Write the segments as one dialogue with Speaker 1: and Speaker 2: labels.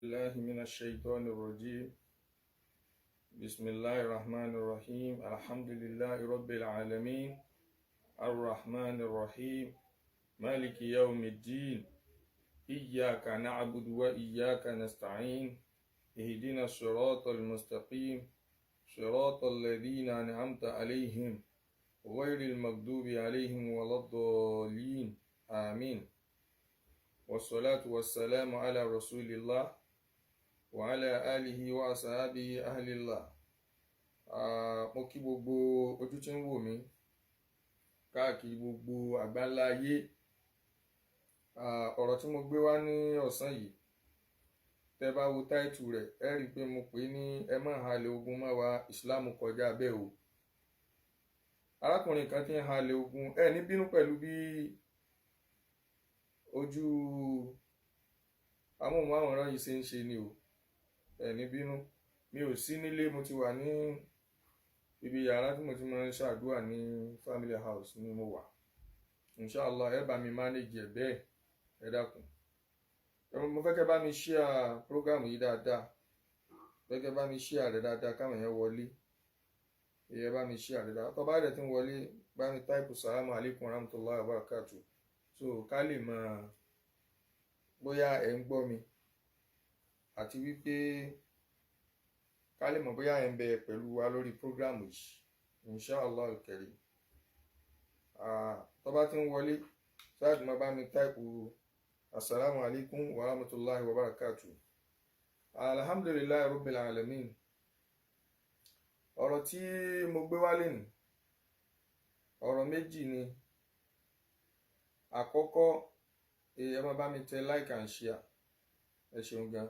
Speaker 1: بالله من الشيطان الرجيم. بسم الله الرحمن الرحيم. الحمد لله رب العالمين، الرحمن الرحيم، مالك يوم الدين. إياك نعبد وإياك نستعين، اهدنا الصراط المستقيم، صراط الذين أنعمت عليهم، غير المغضوب عليهم ولا الضالين، آمين. والصلاة والسلام على رسول الله وعلى آله وأصحابه أهل الله. Mo kí gbogbo ojú tí ń wò mí káàkiri gbogbo àgbáńlá ayé. Ọ̀rọ̀ tí mo gbé wá ní ọ̀sán yìí, tẹ́ bá wo title rẹ̀, ẹ rí i pé mo pè é ní "Ẹ má halẹ̀ ogun mọ́ wa, Ìsìláàmù kọjá bẹ́ẹ̀ o." Arákùnrin kan tí ń halẹ̀ ogun, ẹ ní bínú pẹ̀lú bí ojú amóhùnmáwòrán yìí ṣe ń ṣe ni o. Ẹ ní bínú, mi ò sí nílé, mo ti wà ní ibi yàrá tí mo ti máa ń ṣàdúrà ní family house ni mo wà. Inshallah, ẹ bá mi manage ẹ bẹ́ẹ̀. Ẹ dákun, mo fẹ́ kẹ́ bá mi share program yìí dáadáa, fẹ́ kẹ́ bá mi share rẹ̀ dáadáa káwọn èèyàn wọlé. Ẹ bá mi share rẹ̀ dáadáa. Tó bá rẹ̀ tí ń wọlé, bá mi type "Salamu alaykum warahmatullahi wabarakatuh", so ká lè mọ̀ bóyá ẹ̀ ń gbọ́ mi, àti wípé ká lè mọ̀ bóyá ẹ̀ ń bẹ pẹ̀lú wa lórí program yìí, inshallah al-karim. Tó bá ti ń wọlé, sáàtì máa bá mi type "Assalamu alaikum wa rahmatullahi wa barakatuh". Alhamdulillahi rabbil alamin. Ọ̀rọ̀ tí mo gbé wá lénìí, ọ̀rọ̀ méjì ni. Àkọ́kọ́, ẹ máa bá mi tẹ like and share. Ẹ ṣeun gan.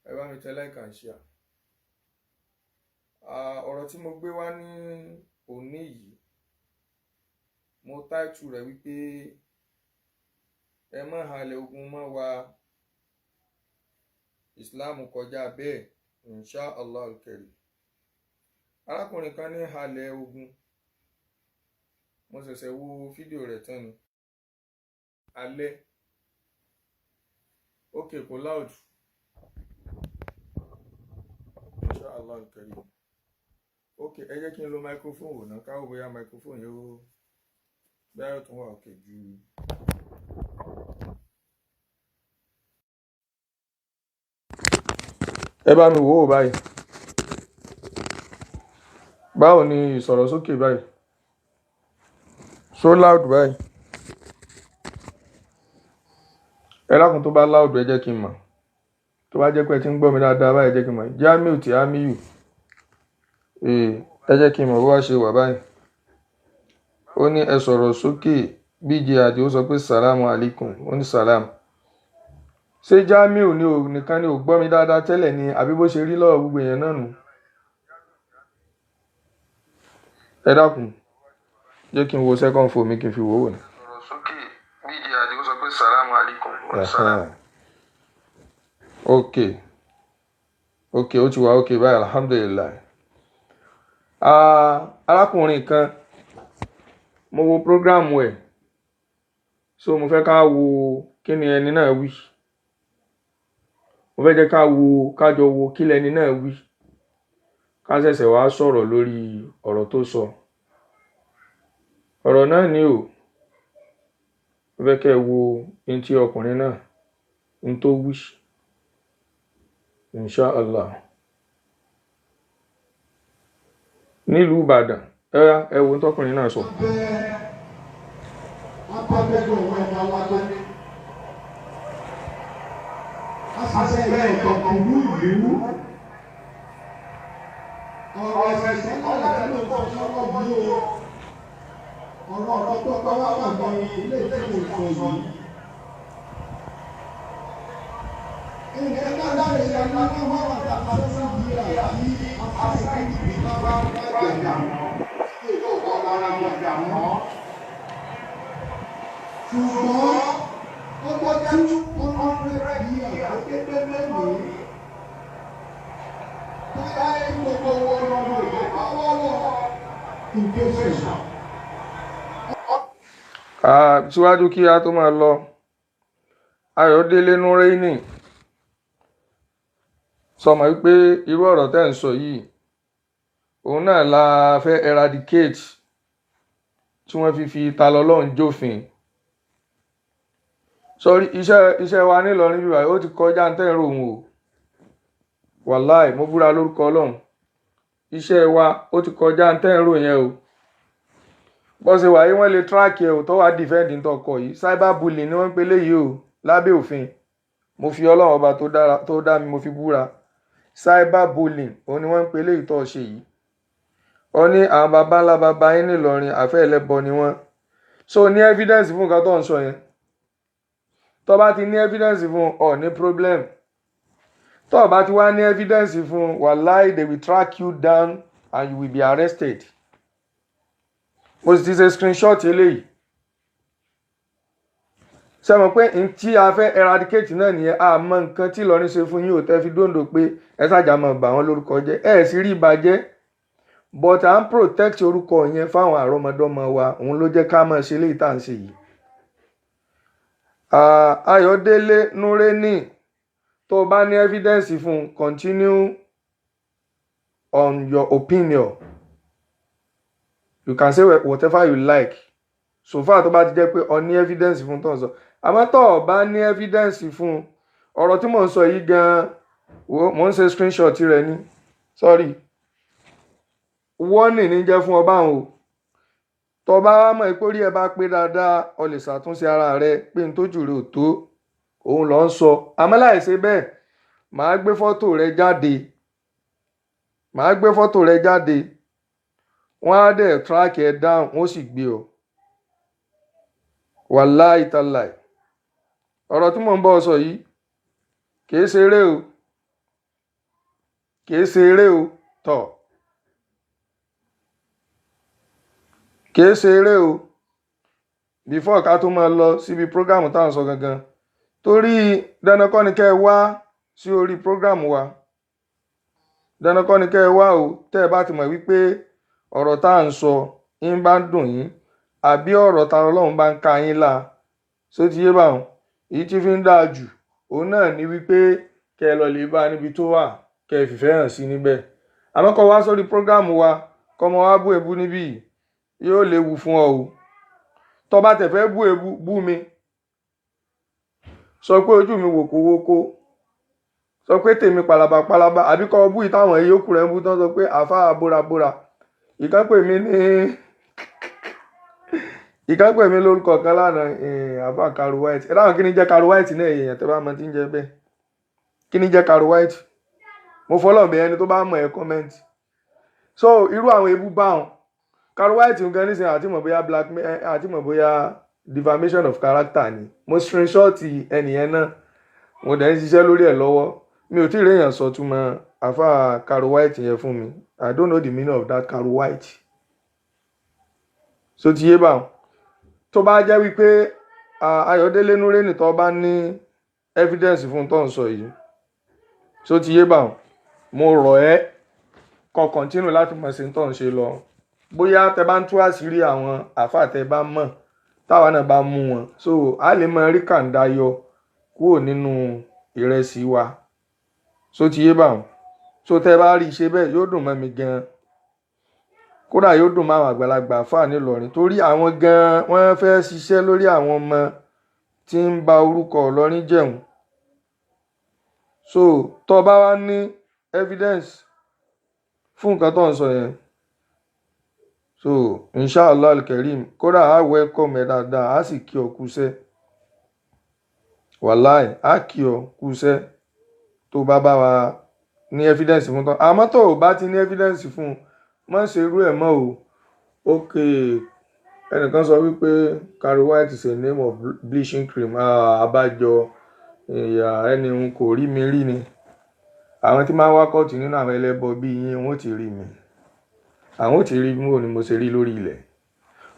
Speaker 1: Ẹ bá mi tẹ like and share. Ọ̀rọ̀ tí mo gbé wá ní òní yìí, mo title rẹ̀ wípé "Ẹ má halẹ̀ ogun mọ́ wa, Islam kọjá bẹ́ẹ̀", insha Allah al-karim. Arákùnrin kan ní halẹ̀ ogun, mo ṣẹ̀ṣẹ̀ wo fídíò rẹ̀ tán ni alẹ́. Ok, kò loud, insha Allah al-karim. Ok, ẹ jẹ́ kí n lo microphone wò náà, káwọ́ bóyá microphone yóò, bóyá yóò tún wà òkè ju. Ẹ bá mi wò ó báyìí. Báwo ni ìsọ̀rọ̀ sókè báyìí? So loud báyìí? Ẹ lákun, tó bá loud, ẹ jẹ́ kí n mọ̀. Tó bá jẹ́ pé ẹ ti ń gbọ́ mi dáadáa báyìí, ẹ jẹ́ kí n mọ̀. Jamiu tí Amiyu, ẹ jẹ́ kí n mọ̀ bó wá ṣe wà báyìí. Ó ní ẹ sọ̀rọ̀ sókè. BJ Àdìó sọ pé salamu alaikum. Ó ní salam. Ṣé Jamiu ni ò nìkan ni ò gbọ́ mi dáadáa tẹ́lẹ̀ ni, àbí bó ṣe rí lọ́wọ́ gbogbo èèyàn náà nù? Ẹ dákun, jẹ́ kí n wo second phone mi kí n fi wò ó ní.
Speaker 2: Sọ̀rọ̀ sókè. BJ Àdìó sọ pé salamu alaikum. Ó ní salam.
Speaker 1: Ok, ó ti wà ok báyìí, alhamdulillahi. Arákùnrin kan, mo wo program ẹ̀, so mo fẹ́ ká wo kí ni ẹni náà wí. Mo fẹ́ jẹ́ ká wo, ká jọ wo kí lẹni náà wí, ká ṣẹ̀ṣẹ̀ wá sọ̀rọ̀ lórí ọ̀rọ̀ tó sọ. Ọ̀rọ̀ náà ni o mo fẹ́ kẹ́ ẹ wo ohun tí ọkùnrin náà ń tó wí, insha Allah, nílùú Ìbàdàn. Ẹ ẹ wo ohun tọkùnrin náà sọ.
Speaker 3: Ọ̀rọ̀ ẹ̀sìn sọ́kọ̀lẹ̀ tí ló ń sọ lọ́wọ́ yìí o, ọ̀rọ̀ ọ̀rọ̀ tó bá wà wà ní ilé tí mo sọ yìí. Nǹkan náà lè ṣe ní wọ́n wà tàbí sọ́sọ́ yìí àti àṣàkì bá bá jà tí yóò bá ara wọn jà mọ́. Ṣùgbọ́n ó gbọ́ 200 years kékeré lónìí. Táyé gbogbo wọn lọ́wọ́ ìgbà invasion.
Speaker 1: Síwájú kí a tó máa lọ, Ayọ̀délé Núrẹ́nì. Sọmọ wípé irú ọ̀rọ̀ tẹ́ ń sọ yìí, òun náà la fẹ́ eradicate tí wọ́n fi fi Ta lọ́lọ́run jófin. Sọrí, iṣẹ́ wa nílọrin bíbá, ó ti kọjá ń tẹ́ ń rò òun o. Wàláì, mo búra lórúkọ Ọlọ́run, iṣẹ́ wa ó ti kọjá ń tẹ́ ń rò yẹn o. Bó ṣe wà yìí, wọ́n lè track ẹ̀ ò tó wá defend ń tọkọ yìí. Cyber bullying ni wọ́n ń pè léyìí o lábẹ́ òfin. Mo fi Ọlọ́run ọba tó dá mi, mo fi búra, cyber bullying òun ni wọ́n ń pè léyìí tó ṣe yìí. Ó ní àwọn baba ńlá baba yín nílọrin, àfẹ́ ẹlẹ́bọ ni wọ́n. So ní evidence fún nǹkan tó ń sọ yẹn? Tó bá ti ní evidence fún ọ, ní problem. Tó bá ti wá ní evidence fún, wàláì, they will track you down and you will be arrested. Mo sì ti ṣe screenshot eléyìí. Ṣe mọ̀ pé n tí a fẹ́ eradicate náà nìyẹn? Àmọ́ nǹkan tí Ìlọrin ṣe fún yín ò tẹ́ fi dóńdó pé ẹ ṣàjà máa bà wọ́n lórúkọ jẹ́, ẹ sì rí ìbàjẹ́, but à ń protect orúkọ yẹn fáwọn àrọ́mọdọ́mọ wa. Òun ló jẹ́ ká máa ṣe léyìí tá à ń ṣe yìí. Ayọ̀délé Núrẹ́nì, tó o bá ní evidence fún, continue on your opinion. You can say whatever you like so far tó bá ti jẹ́ pé o ní evidence fún tó ń sọ. Àmọ́ tó o bá ní evidence fún ọ̀rọ̀ tí mò ń sọ yìí gan-an, wo, mò ń ṣe screenshot rẹ̀ ní. Sorry, warning ní jẹ́ fún ọba àwọn o. Tó bá wá mọ̀ pé orí ẹ bá pé dáadáa, o lè ṣàtúnṣe ara rẹ pé n tójú rẹ ò tó òun lọ ń sọ. Àmọ́ láì ṣe bẹ́ẹ̀, màá gbé fọ́tò rẹ jáde, màá gbé fọ́tò rẹ jáde, wọ́n á dẹ̀ track ẹ down, wọ́n sì gbé ọ. Wàláì tàláì, ọ̀rọ̀ tí mò ń bọ́ ọ sọ yìí kìí ṣe eré o, kìí ṣe eré o tọ̀, kìí ṣe eré o. Before ká tó máa lọ síbi program tá à ń sọ gangan, torí dandan kọ́ ni kẹ́ ẹ wá sí orí program wa, dandan kọ́ ni kẹ́ ẹ wá o. Tẹ́ ẹ bá ti mọ̀ wípé ọ̀rọ̀ tá à ń sọ ń bá ń dùn yín, àbí ọ̀rọ̀ ta Ọlọ́run bá ń ka yín la ṣó ti yé báwọn, èyí tí fi ń dáa jù òun náà ni wípé kẹ́ ẹ lọ lè bá níbi tó wà, kẹ́ ẹ fìfẹ́ hàn sí níbẹ̀. Àmọ́ kó wá sórí program wa, kọ́ mọ wá bú ebú níbí yìí, yóò léwu fún ọ o. Tó bá tẹ̀ fẹ́ bú ebú, bú mi, sọ pé ojú mi wòkówókó, sọ pé tèmi palaba palaba, àbí kọ́ bú ìtàwọn yòókù rẹ̀ ń bú tán, sọ pé àáfàá bórabóra. Ìkan pè mí ní, ìkan pè mí lórúkọ kan lánàá, àáfàá Caro White. Ẹ dáhùn, kí ni jẹ́ Caro White náà? Èèyàn tẹ́ bá mọ tí ń jẹ́ bẹ́ẹ̀, kí ni jẹ́ Caro White? Mo fọlọ́ bẹ, ẹni tó bá mọ̀ ẹ́ comment. So irú àwọn ebú báwọn Caro White nǹkan nísìnyí, àti mọ̀ bóyá black, àti mọ̀ bóyá defamation of character ni. Mo screenshot ẹnìyẹn náà, mo dẹ̀ ń ṣiṣẹ́ lórí ẹ̀ lọ́wọ́. Mi ò tí ì réèyàn sọ túmọ̀ àáfàá Caro White yẹn fún mi. I don't know the meaning of that Caro White. So ti yé báwọn, tó bá jẹ́ wípé Ayọ̀délé Núrẹ́nì, tó bá ní evidence fún tó ń sọ yìí, so ti yé báwọn, mo rọ̀ ẹ́ kó continue láti mọ̀ sí tó ń ṣe lọ. Bóyá tẹ bá ń tú àṣírí àwọn àáfàá tẹ bá mọ̀, táwa náà bá mú wọn, so a lè mọ rí kàńdá yọ kúrò nínú ìrẹsì wa. So ti yé báwọn, so tẹ bá rí i ṣe bẹ́ẹ̀, yóò dùn mọ́ mi gan-an, kódà yóò dùn mọ́ àwọn àgbàlagbà àfáà nílọrin, torí àwọn gan-an wọ́n fẹ́ ṣiṣẹ́ lórí àwọn ọmọ tí ń ba orúkọ Ìlọrin jẹun. So tó bá wá ní evidence fún nǹkan tó ń sọ yẹn, so inshallah alkarim, kódà á welcome ẹ dáadáa, á sì kí ọ kúṣẹ́. Wàláì, á kí ọ kúṣẹ́ tó bá bá wa ní evidence fún tán. Àmọ́ tó o bá ti ní evidence fún un, má ṣe irú ẹ̀ mọ́ o. Ok, ẹnìkan sọ wípé Caro White is a name of bleaching cream. Ah, abájọ ìyá ẹni n kò rí mi rí ni. Àwọn tí máa ń wá kóòtù nínú àwọn ẹlẹ́bọ bíi yín, wọ́n ti rí mi, àwọn ò ti rí bí ni mo ṣe rí lórí ilẹ̀.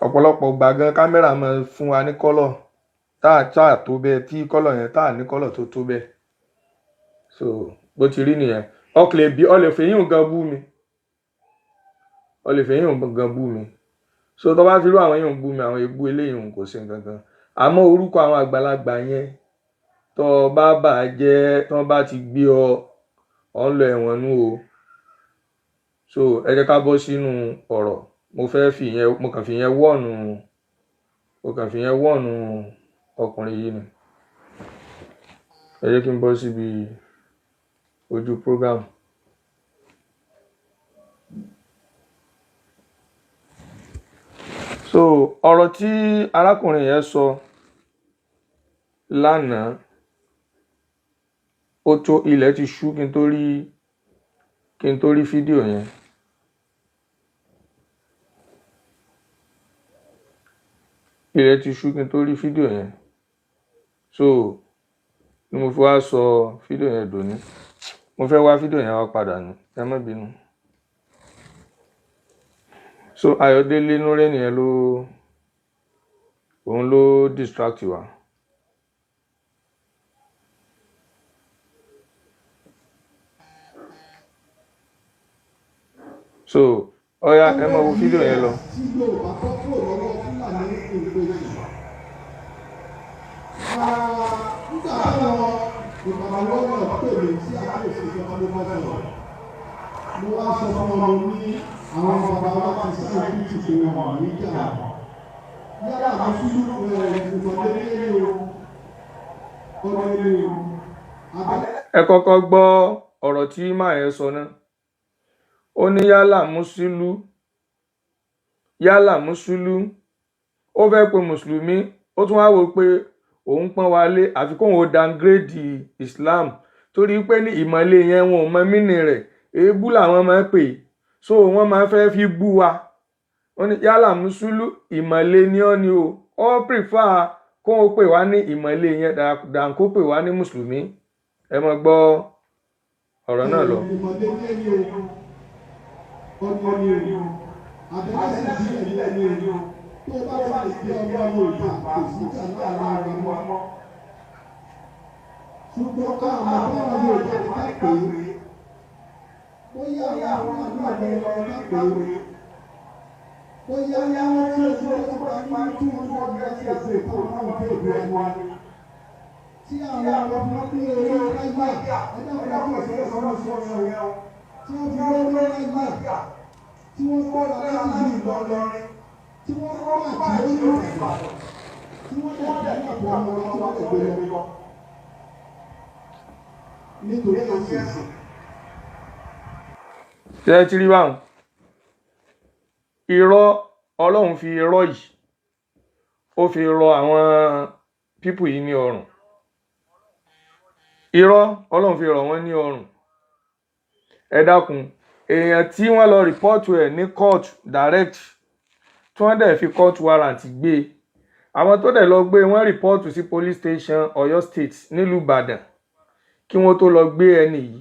Speaker 1: Ọ̀pọ̀lọpọ̀ gbà gan, kámẹ́rà máa fún wa ní colour tá a tó bẹ́ẹ̀, tí colour yẹn tá a ní colour tó tó bẹ́ẹ̀. So bó ti rí nìyẹn. Ọkùnrin bí ọ lè fẹ́yìn gan bú mi, ọ lè fẹ́yìn gan bú mi. So tó bá fi rú àwọn yìí ń bú mi, àwọn ebú eléyìí kò sí nǹkan kan. Àmọ́ orúkọ àwọn àgbàlagbà yẹn, tó bá bà á jẹ́, tó bá ti gbé ọ, Ọ̀ ń lọ ẹ̀wọ̀n nú o. So ẹ jẹ́ ká bọ́ sínú ọ̀rọ̀. Mo fẹ́ fi ìyẹn, mo kàn fi ìyẹn wọ́ọ̀nù, mo kàn fi ìyẹn wọ́ọ̀nù ọkùnrin yìí ni. Ẹ jẹ́ kí n bọ́ síbi ojú program. So ọ̀rọ̀ tí arákùnrin yẹn sọ lánàá, ó tó ilẹ̀ ti ṣú kí n tó rí fídíò yẹn. Ilẹ̀ ti ṣú kí n tó rí fídíò yẹn. So ni mo fi wá sọ fídíò yẹn dòní. Mo fẹ́ wá fídíò yẹn wá padà ní, ẹ má bínú. So Ayọ̀délé Núrẹ́ni yẹn ló, òun ló distract wa. So ọ̀ya, ẹ máa wo fídíò yẹn lọ.
Speaker 3: Tí Yorùbá kọ́ kúrò lọ́wọ́ Fúlàní ìpèsè. Nígbà táwọn ìpàdé náà pè mí sí àkíyèsí ìjọba ló bá sọ̀rọ̀, mo wá sọ fún wọn ní àwọn bàbá wa ti sáà bí ti pé wọn ní jà. Yálà mùsùlùmí ìmọ̀lẹ́ ní o, ọ̀nà ilé o.
Speaker 1: Ẹ kọ́kọ́ gbọ́ ọ̀rọ̀ tí màá yẹn sọ náà. Ó ní yálà mùsùlù, yálà mùsùlù, ó fẹ́ pe mùsùlùmí, ó tún wá wò pé òun pọ́n wa lé, àfi kóun ó downgrade Islam, torí pé ní ìmọ̀le yẹn, wọn ò mọ meaning rẹ̀, èébú làwọn máa ń pè é. So wọ́n máa ń fẹ́ fi bú wa. Ó ní yálà mùsùlù, ìmọ̀le ni ọ́ ni o. Ó prefer kóun ó pè wá ní ìmọ̀le yẹn than kó pè wá ní mùsùlùmí. Ẹ máa gbọ́ ọ̀rọ̀ náà lọ.
Speaker 3: Ìmọ̀lẹ́ ní o, ọ̀nà ni o, àbẹ̀lẹ́sìn ìbílẹ̀ ní o. Tó bá wà lè jẹ́ ọmọ Yorùbá, kò sí ìjà láàárín wa mọ́. Ṣùgbọ́n àwọn àbáwọn Yorùbá ní ká pè é. Bóyá àwọn àgbà lọ ká pè é. Bóyá àwọn tí o ti wọ́n ti parí 200 years ago táwọn náà fẹ́ ìlú wa ni. Tí àwọn ọmọ ní orí láyà, ẹ̀dá ọ̀gá tí òṣèré sọ̀rọ̀ sọ̀rọ̀ yẹn o. Tí wọ́n fi lórí láyà, tí wọ́n kọ́ láti ìlú Ìlọrin, tí wọ́n kọ́ àti lórí Ìbàdàn, tí wọ́n dẹ̀ ní àpò ọmọ wọn tí wọ́n lè gbé lọ. Nítorí ẹ̀sìn.
Speaker 1: Ṣé ẹ ti rí báwọn irọ́? Ọlọ́run fi irọ́ yìí, ó fi rọ àwọn people yìí ní ọrùn. Irọ́ Ọlọ́run fi rọ̀ wọ́n ní ọrùn. Ẹ dákun, èèyàn tí wọ́n lọ report ẹ̀ ní court direct, tí wọ́n dẹ̀ fi court warrant gbé e, àwọn tó dẹ̀ lọ gbé, wọ́n report sí police station Ọ̀yọ́ State nílùú Ìbàdàn kí wọ́n tó lọ gbé ẹni yìí.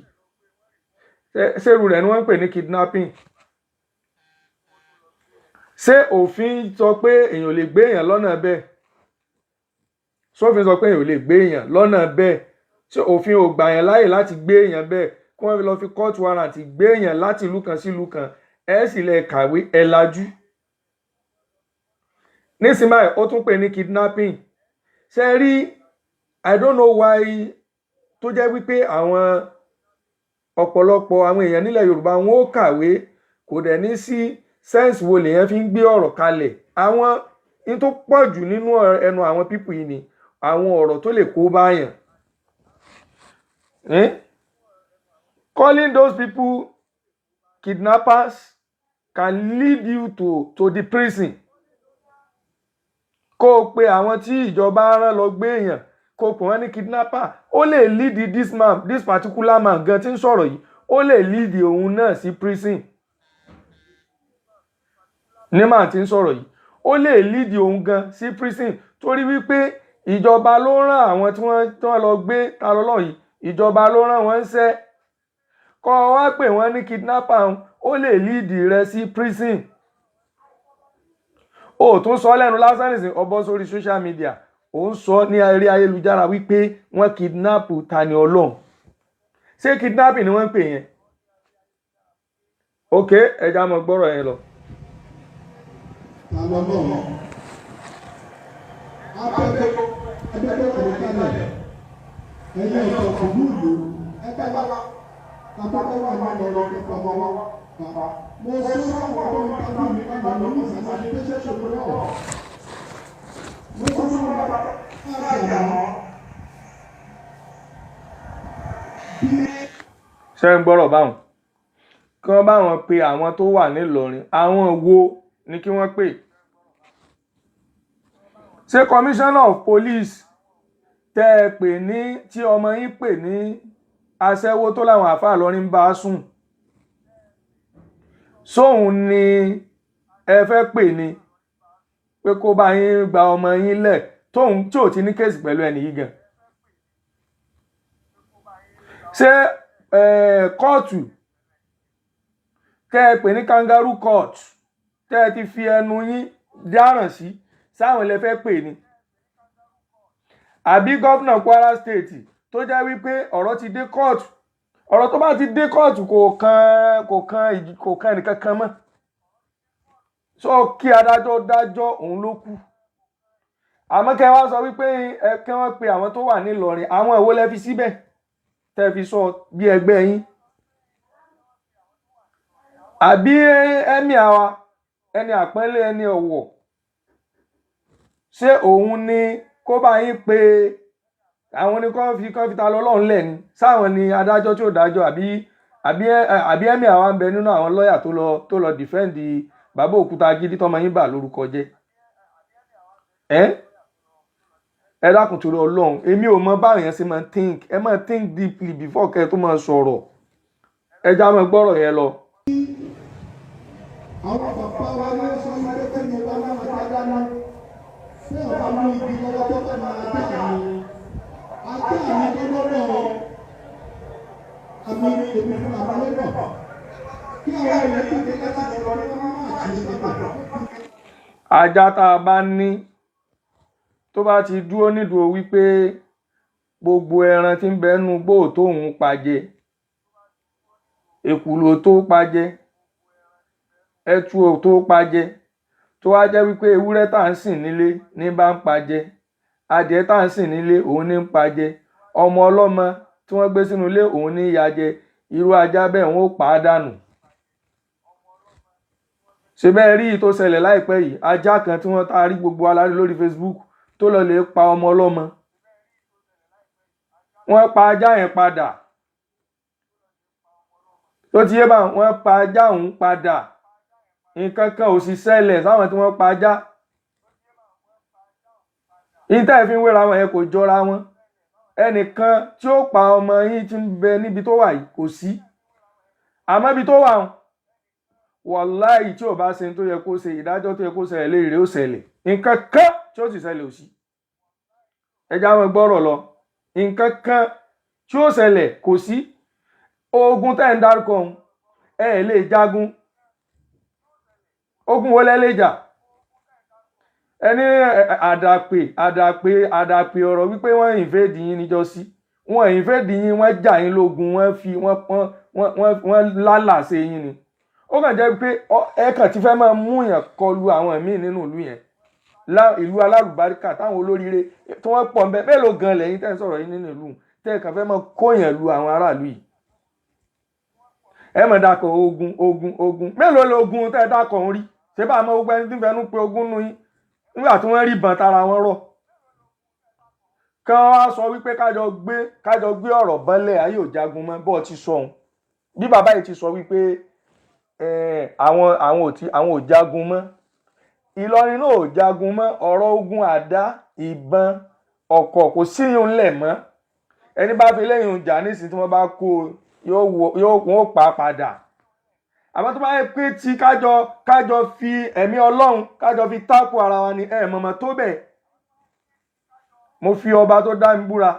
Speaker 1: Ṣérú rẹ̀ ni wọ́n ń pè ní kidnapping? Ṣé òfin sọ pé èèyàn ò lè gbé èèyàn lọ́nà bẹ́ẹ̀? Sófin sọ pé èèyàn ò lè gbé èèyàn lọ́nà bẹ́ẹ̀? Ṣé òfin ò gbà yẹn láàyè láti gbé èèyàn bẹ́ẹ̀, kí wọ́n lọ fi court warrant gbé èèyàn láti ìlú kan sí ìlú kan? Ẹ sì lè kàwé, ẹ lajú. Nísìnyí báyìí, ó tún pè ní kidnapping. Ṣe rí, I don't know why tó jẹ́ wípé àwọn ọ̀pọ̀lọpọ̀ àwọn èèyàn nílẹ̀ Yorùbá, wọn ó kàwé, kò dẹ̀ ní sí sense wo lèèyàn fi ń gbé ọ̀rọ̀ kalẹ̀. Àwọn ní tó pọ̀ jù nínú ẹnu àwọn people yìí ni àwọn ọ̀rọ̀ tó lè kó báyàn. Eh? Calling those people kidnappers can lead you to the prison. Kó o pe àwọn tí ìjọba rán lọ gbé èèyàn, kó o pè wọ́n ní kidnapper, ó lè lead this man, this particular man gan tí ń sọ̀rọ̀ yìí, ó lè lead òun náà sí prison. Ní màá tí ń sọ̀rọ̀ yìí, ó lè lead òun gan sí prison, torí wípé ìjọba ló rán àwọn tí wọ́n lọ gbé ta lọ́lọ́ yìí. Ìjọba ló rán wọn ṣẹ́. Kọ́ ọ wá pè wọ́n ní kidnapper, ó lè lead rẹ sí prison. O tún sọ lẹ́nu lásán nìsín, ó bọ́ sórí social media, ó ń sọ ní eré ayélujára wípé wọ́n kidnap Tani Olohun. Ṣé kidnapping ni wọ́n ń pè yẹn? Ok, ẹja mọ̀ gbọ́rọ̀ yẹn lọ.
Speaker 3: Ta lọ náà abẹ́gbẹ́ ẹgbẹ́ ọ̀rọ̀ kalẹ̀, ẹ̀yin ọ̀tọ̀ kùlú ìlú ẹgbẹ́ wa. Àkọ́kọ́ wà ní ọ̀rọ̀ nípa ọmọ wa. Mo sọ fún àwọn tó ń tọ́jú mi lánàá lórí ìsàlẹ̀ ṣe ṣe lọ́wọ́. Mo sọ fún wọn láti àná.
Speaker 1: Ṣé ń gbọ́rọ̀ báwọn? Kí wọ́n bá wọn pe àwọn tó wà nílọrin, àwọn wo ni kí wọ́n pè? Ṣé commissioner of police tẹ́ ẹ pè ní tí ọmọ yín pè ní aṣẹ́wó tó láwọn àáfàá lọrin ń bá a sùn, sóun ni ẹ fẹ́ pè ní pé kó bá yín gba ọmọ yín lẹ̀, tóun tí ò ti ní case pẹ̀lú ẹnì yìí gan? Ṣé kóòtù tẹ́ ẹ pè ní kangaroo court, tẹ́ ẹ ti fi ẹnu yín dáràn sí, sáwọn ilẹ̀ fẹ́ pè ní, àbí governor Kwara State tó jẹ́ wípé ọ̀rọ̀ ti dé kóòtù? Ọ̀rọ̀ tó bá ti dé kóòtù, kò kan ẹnìkan kan mọ́. So kí adájọ́ dájọ́, òun ló kù. Àmọ́ kẹ́ wá sọ wípé ẹ kí wọ́n pe àwọn tó wà nílọrin, àwọn èwo lẹ fi síbẹ̀ tẹ́ fi sọ bí ẹgbẹ́ yín, àbí ẹ̀mí àwa, ẹni àpọ́nlé, ẹni ọ̀wọ̀, ṣé òun ni kó bá yín pé àwọn ni kán fi ta lọ́lọ́run lẹ̀ ni? Sáwọn ni adájọ́ tí ò dájọ́, àbí ẹ̀mí àwa ń bẹ nínú àwọn lọ́ọ̀yà tó lọ defend bàbá òkúta gidi tọmọ yín bà lórúkọ jẹ́? Ẹ dákun, torí Ọlọ́run, èmi ò mọ báwọn yẹn ṣe máa think. Ẹ máa think deeply before kẹ́ ẹ tó máa sọ̀rọ̀. Ẹ já máa gbọ́rọ̀ yẹn lọ.
Speaker 3: Àwọn bàbá wa ní wọ́n sọ wípé kí ni ọba náà máa dáná ṣé ọba mú igi lọ́wọ́ tó fẹ́ máa ajá mi, ajá mi tó lọ́dọ̀ àmì èmi fún àmì lọ́dọ̀ kí àwọn èèyàn dìde láti lọ ní wọ́n máa ṣe é.
Speaker 1: Ajá tá a bá ní tó bá ti dúró nídùú wípé gbogbo ẹran tí ń bẹ nínú igbó tóun pajẹ, èkùlù tó pajẹ, ẹtu ò tó pajẹ, tó wá jẹ́ wípé ewúrẹ́ tá à ń sìn nílé ní bá ń pajẹ, adìẹ tá à ń sìn nílé òun ní ń pajẹ, ọmọ ọlọ́mọ tí wọ́n gbé sínú ilé òun ní í ya jẹ, irú ajá bẹ́ẹ̀, wọ́n ó pa á dànù. Ṣe bẹ́ẹ̀ rí i tó ṣẹlẹ̀ láìpẹ́ yìí, ajá kan tí wọ́n ta rí gbogbo alárí lórí Facebook tó lọ lè pa ọmọ ọlọ́mọ, wọ́n pa ajá yẹn padà. Tó ti yé bá, wọ́n pa ajá òun padà, nǹkan kan ò sì ṣẹlẹ̀ sáwọn tí wọ́n pa ajá. Ìtẹ́ ẹ̀ fi ń wéra wọn yẹn kò jọra wọn. Ẹnìkan tí ó pa ọmọ yín tí ń bẹ níbi tó wà yìí kò sí, àmọ́ ibi tó wà ń, wàláì, tí ò bá ṣe tó yẹ kó ṣe, ìdájọ́ tó yẹ kó ṣẹlẹ̀ léèrè ó ṣẹlẹ̀. Nǹkan kan tí ó sì ṣẹlẹ̀ ò sí. Ẹ já wọn gbọ́rọ̀ lọ. Nǹkan kan tí ó ṣẹlẹ̀ kò sí. Ogun tẹ́ ń dárúkọ ọ̀hún, ẹ lè jagun. Ogun wo lẹ lè jà? Ẹni àdàpè àdàpè àdàpè ọ̀rọ̀ wípé wọ́n invade yín níjọ́sí, wọ́n invade yín, wọ́n jà yín lógun, wọ́n fi wọ́n wọ́n wọ́n wọ́n lálàsẹ yín ni. Ó kàn jẹ́ pé ẹ kàn ti fẹ́ máa mú yàn kọlu àwọn míì nínú ìlú yẹn, ìlú alálùbáríkà táwọn olóríire tí wọ́n pọ̀ nbẹ. Mélòó gan lẹ́yìn tẹ́ ń sọ̀rọ̀ yín nínú ìlú tẹ́ ẹ kàn fẹ́ máa kó yàn lu àwọn aráàlú yìí? Ẹ mọ̀ dákọ̀ ogun, ogun, ogun. Mélòó lógun tẹ́ ẹ dákọ̀ ń rí? Ṣé bá a mọ gbogbo ẹni tí ń fẹnu pé ogun nù yín nígbà tí wọ́n rí ìbọn tara wọn rọ̀? Kí wọ́n wá sọ wípé kájọ gbé ọ̀rọ̀ bọ́lẹ̀, ayé ò jagun mọ́. Bọ́ọ̀ ti sọ òun, bí bàbá yìí ti sọ wípé àwọn ò jagun mọ́, Ìlọrin náà ò jagun mọ́. Ọ̀rọ̀ ogun, àdá, ìbọn, ọ̀kọ̀, kò síyùn ńlẹ̀ mọ́. Ẹni bá fi lẹ́yìn ìjà nísìnyí tí wọ́n bá kó yóò yóò wọ́n ó pa á padà. Àmọ́ tó bá yẹ pé tí kájọ fi ẹ̀mí Ọlọ́run, kájọ fi tákù ara wa ni, ẹ̀ mọ̀mọ́ tó bẹ̀. Mo fi ọba tó dá mi búra.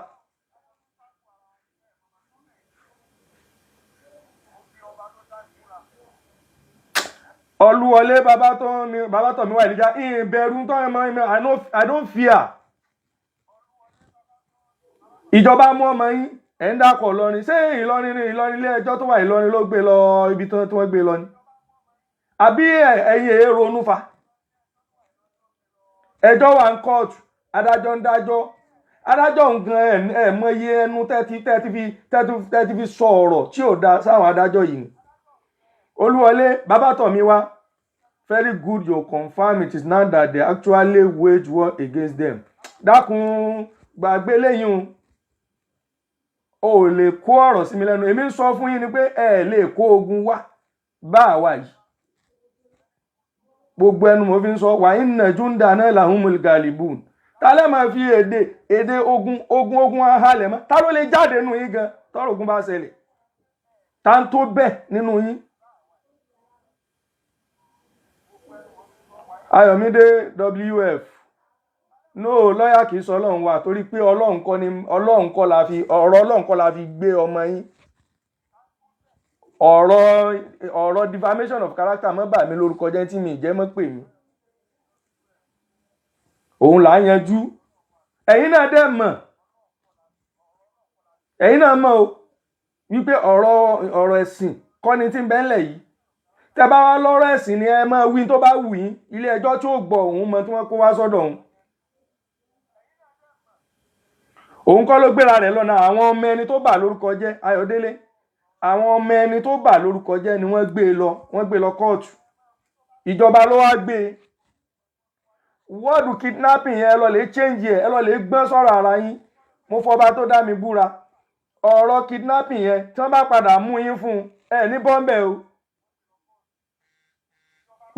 Speaker 1: Olúwọlé bàbá tó mi, bàbá tó mi wà ìlíjà ìbẹ̀rù tó ń mọ ìmọ̀. I don't fear. Ìjọba mú ọmọ yín, ẹ̀ ń dákọ̀ Ìlọrin. Ṣé Ìlọrin ní Ìlọrin ilé ẹjọ́ tó wà Ìlọrin ló gbé lọ ibi tí wọ́n gbé lọ ni, àbí ẹ̀yin èé ronú fa? Ẹjọ́ wà ń kóòtù, adájọ́ ń dájọ́. Adájọ́ nǹkan ẹ mọ iye ẹnu tẹ́tí fi sọ ọ̀rọ̀ tí ò da sáwọn adájọ́ yìí ni. Olúwọlé Babátọ̀míwá, very good, you confirm it is now that they actually wage war against them. Dákun, gbàgbé lẹ́yìn o, ò lè kó ọ̀rọ̀ sí mi lẹ́nu. Èmi ń sọ fún yín ni pé ẹ lè kó ogun wá bá àwa yìí. Gbogbo ẹnu mo fi ń sọ wàá inna jundana lahumul galibun. Ta lẹ́ máa fi èdè ogun ogun ogun ahalẹ̀ mọ́? Ta ló lè jáde nínú yín gan tọ́rọ̀ ogun bá ṣẹlẹ̀? Ta ń tó bẹ́ẹ̀ nínú yín? Ayọ̀mídé WF, no, lọ́ọ̀yà kì í sọ Ọlọ́run wa, torí pé Ọlọ́run kọ́ ni, Ọlọ́run kọ́ la fi ọ̀rọ̀, Ọlọ́run kọ́ la fi gbé ọmọ yín. Ọ̀rọ̀ defamation of character, mọ́ bà mí lórúkọ jẹ́ tí mi jẹ́ mọ́ pè mí, òun là á yanjú. Ẹ̀yin náà dẹ̀ mọ̀, ẹ̀yin náà mọ̀ o wípé ọ̀rọ̀ ẹ̀sìn kọ́ ni tí ń bẹ ńlẹ̀ yìí. Tẹ́ bá wá lọ́rọ̀ ẹ̀sìn ni, ẹ máa wí tó bá wù yín. Ilé ẹjọ́ tí ó gbọ́, òun mọ tí wọ́n kó wá sọ́dọ̀ òun. Òun kọ́ ló gbéra rẹ̀ lọ́nà. Àwọn ọmọ ẹni tó bà lórúkọ jẹ́, Ayọ̀délé, àwọn ọmọ ẹni tó bà lórúkọ jẹ́ ni wọ́n gbé e lọ, wọ́n gbé e lọ kóòtù. Ìjọba ló wá gbé e. Word kidnapping yẹn, ẹ lọ lè change ẹ, ẹ lọ lè gbọ́n sọ̀rọ̀ ara yín. Mo fọba tó dá mi búra, ọ̀rọ̀ kidnapping yẹn, tí wọ́n bá padà mú yín fún un, ẹ ní bọ́m̀bẹ̀ o.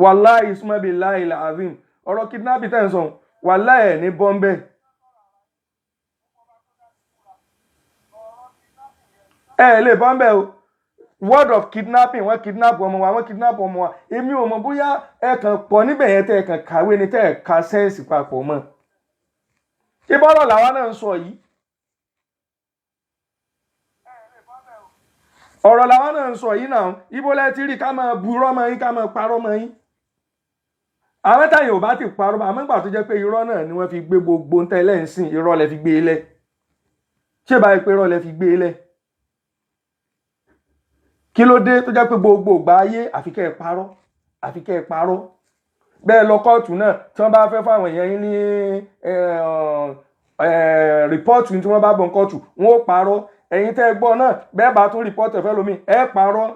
Speaker 1: Wàláì, ismabi láì làzim, ọ̀rọ̀ kidnapping tẹ̀ ń sọ, wàláì, ẹ̀ ní bọ́m̀bẹ̀. Ẹ lè bọ́m̀bẹ̀ o. Word of kidnapping, wọ́n kidnap ọmọ wa, wọ́n kidnap ọmọ wa. Èmi ò mọ̀ bóyá ẹ kàn pọ̀ níbẹ̀ yẹn, tẹ́ ẹ kàn kàwé ni, tẹ́ ẹ ka sense papọ̀ mọ́. Ṣé bọ́rọ̀ làwa náà ń sọ yìí? Ọ̀rọ̀ làwa náà ń sọ yìí náà. Ibo lẹ ti rí ká máa burọ́ mọ́ yín, ká máa parọ́ mọ́ yín? Àwọn táyà ò bá ti parọ́ mọ́, àmọ́ ìgbà tó jẹ́ pé irọ́ náà ni wọ́n fi gbé gbogbo ń tẹ́lẹ̀ ń sìn, irọ́ lẹ fi gbé e lẹ̀. Ṣé báyìí pé irọ́ lẹ fi gbé e lẹ̀? Kí ló dé tó jẹ́ pé gbogbo ìgbà ayé, àfi kẹ́ ẹ parọ́, àfi kẹ́ ẹ parọ́? Bẹ́ẹ̀ lọ kóòtù náà, tí wọ́n bá fẹ́ fáwọn èèyàn yín ní report tí wọ́n bá bọ̀ kóòtù, wọ́n ó parọ́. Ẹ̀yin tẹ́ ẹ gbọ́ náà, bẹ́ẹ̀ bá tún report ẹ̀fẹ́ lómi, ẹ parọ́.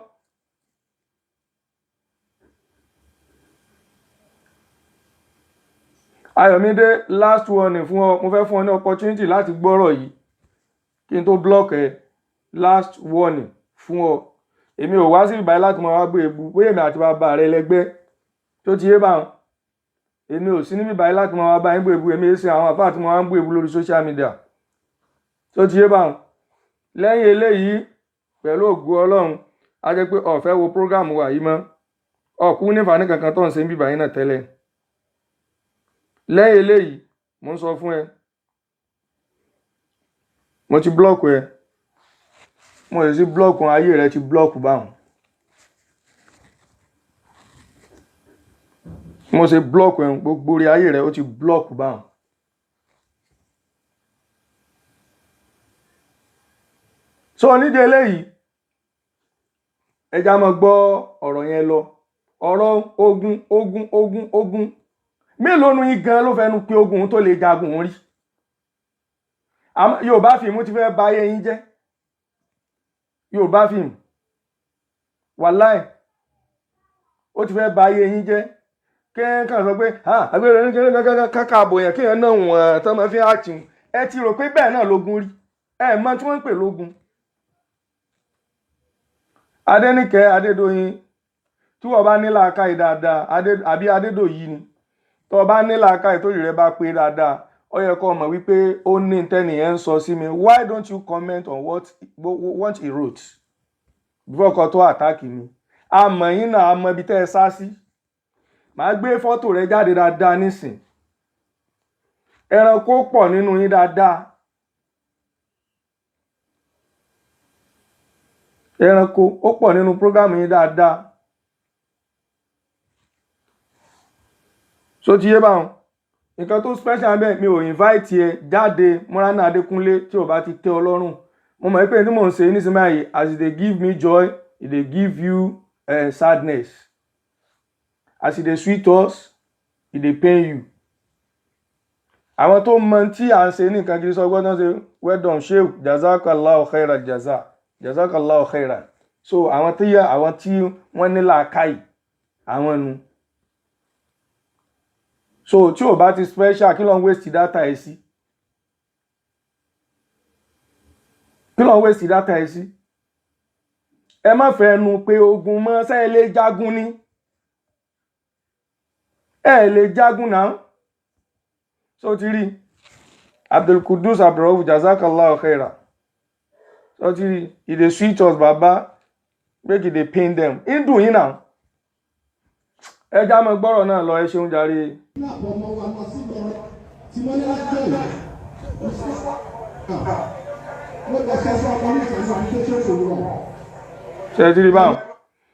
Speaker 1: Ayọ̀mídé, last warning fún ọ. Mo fẹ́ fún ọ ní opportunity láti gbọ́rọ̀ yìí kí n tó block ẹ. Last warning fún ọ. Èmi ò wá sí ìbáyìí láti máa wá gbé ebu bóyá èmi àti bàbá rẹ lẹgbẹ́ tó ti yé báwọn. Èmi ò sí níbí báyìí láti máa wá bá yín gbé ebu. Èmi ṣe àwọn àfáà tí mo wá ń gbé ebu lórí social media tó ti yé báwọn. Lẹ́yìn eléyìí, pẹ̀lú ògo Ọlọ́run, á jẹ́ pé ó fẹ́ wo program wa yìí mọ́, ọ̀kú nífàní kankan tó ń ṣe ń bíbáyìí náà tẹ́lẹ̀. Lẹ́yìn eléyìí, mo ń sọ fún ẹ, mo ti block ẹ, mo sì sí block ayé rẹ, ti block báwọn. Mo ṣe block ẹ, gbogbo orí ayé rẹ ó ti block báwọn. So nídìí eléyìí, ẹ já máa gbọ́ ọ̀rọ̀ yẹn lọ. Ọ̀rọ̀ ogun, ogun, ogun, ogun, mélòó nu yín gan ló fẹnu pé ogun tó lè jagun rí? Yorùbá fíìmù ti fẹ́ bà ayé yín jẹ́. Yorùbá fíìmù, wàláì, ó ti fẹ́ bà ayé yín jẹ́. Kéèkàn sọ pé àgbèrè ní kéèkàn kákà àbò yẹn, kéèyàn náà wọ̀n tán máa fi àtì. Ẹ ti rò pé bẹ́ẹ̀ náà lógun rí. Ẹ mọ tí wọ́n ń pè lógun. Adéníkẹ́ Adédọ́yìn, tí wọ́n bá ní làákàyè dáadáa, àbí Adédọ̀yìn ni, tó bá ní làákàyè tó rẹ̀ bá pé dáadáa, ó yẹ kó mọ̀ wípé ó ní tẹ́nìyẹn ń sọ sí mi. Why don't you comment on what he wrote before kó tó attack mi? Àmọ́ yín náà, àmọ́ ibi tẹ́ ẹ sá sí. Màá gbé fọ́tò rẹ jáde dáadáa nísìn. Ẹranko pọ̀ nínú yín dáadáa. Ẹranko ó pọ̀ nínú program yín dáadáa. So ti yé báwọn nǹkan tó special bẹ́ẹ̀, mi ò invite ẹ jáde. Mọ́ránà Adékúnlé, tí ò bá ti tẹ́ ọ lọ́rùn, mo mọ̀ pé tí mò ń ṣe nísìnyí báyìí, as e dey give me joy, e dey give you sadness. As e dey sweet us, e dey pain you. Àwọn tó mọ tí à ń ṣe ní nǹkan gidi sọ gbọ́dọ̀ ṣe well done, sheu, jazakallahu khairan, jaza jazakallahu khairan. So àwọn tí yẹ, àwọn tí wọ́n ní làákàyè àwọn nu. So tí ò bá ti special, kí ló ń waste data ẹ sí? Kí ló ń waste data ẹ sí? Ẹ má fẹ́ nu pé ogun mọ́. Ṣé ẹ lè jagun ni? Ẹ lè jagun náà. So ti rí Abdulkudus Abdulrauf, jazakallahu khaira. So ti rí, e dey sweet us, baba, make e dey pain them, e dùn yín náà. Ẹ já mọ gbọ́rọ̀ náà lọ. Ẹ ṣeun jàre.
Speaker 3: Ní àpò ọmọ wa lọ sí Ìlọrin tí wọ́n ní lájọ́ yìí, wọ́n lọ sọ fún ọmọ ní ìsàlẹ̀ invitation to war.
Speaker 1: Ṣe ti rí báwọn?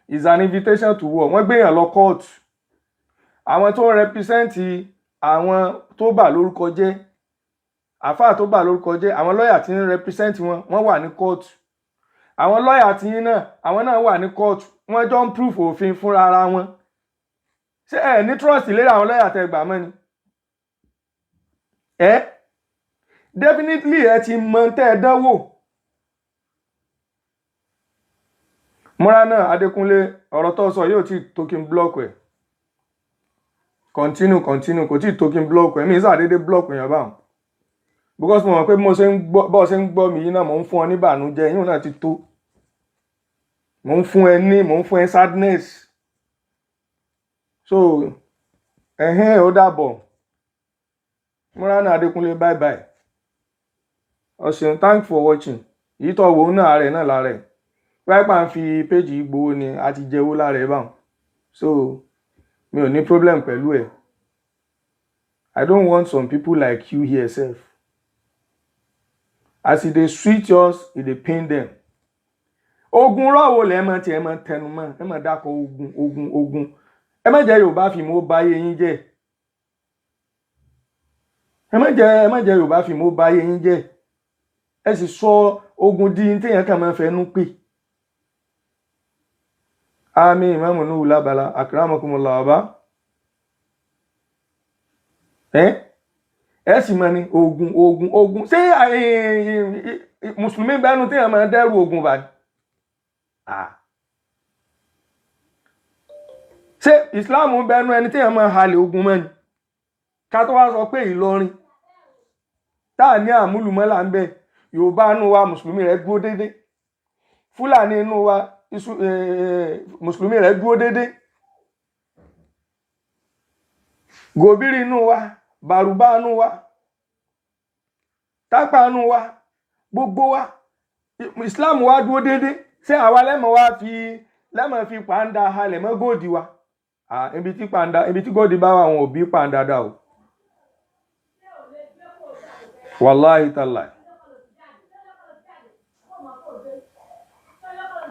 Speaker 1: Is an invitation to war. Wọ́n gbéyàn lọ court. Àwọn tó ń represent àwọn tó bà lórúkọ jẹ́, àfáà tó bà lórúkọ jẹ́, àwọn lọ́ọ̀yà tí ń represent wọn, wọ́n wà ní court. Àwọn lọ́ọ̀yà tí yín náà, àwọn náà wà ní court. Wọ́n jọ ń proof òfin fúnra ara wọn. Ṣé ẹ ní trust lérí àwọn lọ́ọ̀yà tẹ́ gbà mọ́ ni? Ẹ definitely ẹ ti mọ tẹ́ ẹ dánwò. Múra náà, Adékúnlé, ọ̀rọ̀ tó sọ yóò tí tó kí n block ẹ̀. Continue, continue. Kò tí tó kí n block ẹ̀. Mi ń sàdédé block èèyàn báwọn because mo mọ̀ pé bí mo ṣe ń gbọ́, bọ́ ṣe ń gbọ́ mi yìí náà, mò ń fún ọ ní ìbànújẹ́ yìí náà ti tó. Mò ń fún ẹ ní, mò ń fún ẹ sadness. So ẹ̀hẹ́n, ó dàbọ̀. Múra náà, Adékúnlé, bye bye. Ọ ṣeun, thank for watching. Èyí tó wò ó náà rẹ̀ náà lára ẹ̀ pápá ń fi péjì gbowó ni a ti jẹ́wó lára ẹ̀ báwọn. So mi ò ní problem pẹ̀lú ẹ̀. I don't want some people like you here sef. As e dey sweet us, e dey pain them. Ogun rọ́wọ́ lẹ́ mọ̀ tí ẹ mọ̀ tẹnu mọ́, ẹ mọ̀ dákọ̀ ogun, ogun, ogun. Ẹ má jẹ́ Yorùbá fi mọ́ báyé yín jẹ́. Ẹ má jẹ́ Yorùbá fi mọ́ báyé yín jẹ́. Ẹ sì sọ ogun di téèyàn kàn máa fẹnu pè. Àmín. Ìmáàmù Nuhu lábala, akramakumullah ọba. Ẹ sì mọ ní ogun, ogun, ogun. Ṣé mùsùlùmí bẹnu téèyàn máa dẹ́rù ogun báyìí? Ah. Ṣé ìsìláàmù bẹnu ẹni téèyàn máa halẹ̀ ogun mọ́ ni? Ká tó wá sọ pé Ìlọrin tá à ní àmúlùmọ́là ń bẹ. Yorùbá inú wa, mùsùlùmí rẹ̀ dúró déédé. Fúlàní inú wa, mùsùlùmí rẹ̀ dúró déédé. Gòbírì inú wa, bàrùbá inú wa, tápà inú wa, gbogbo wa, islam wa dúró déédé. Ṣé àwa lẹ́mọ̀ wá fi lẹ́mọ̀ fi pàǹdà halẹ̀ mọ́ góòdì wa? Ah, ibi tí pàǹdà, ibi tí góòdì bá wà, àwọn òbí pàǹdà dà o. Wàláhì tàláì,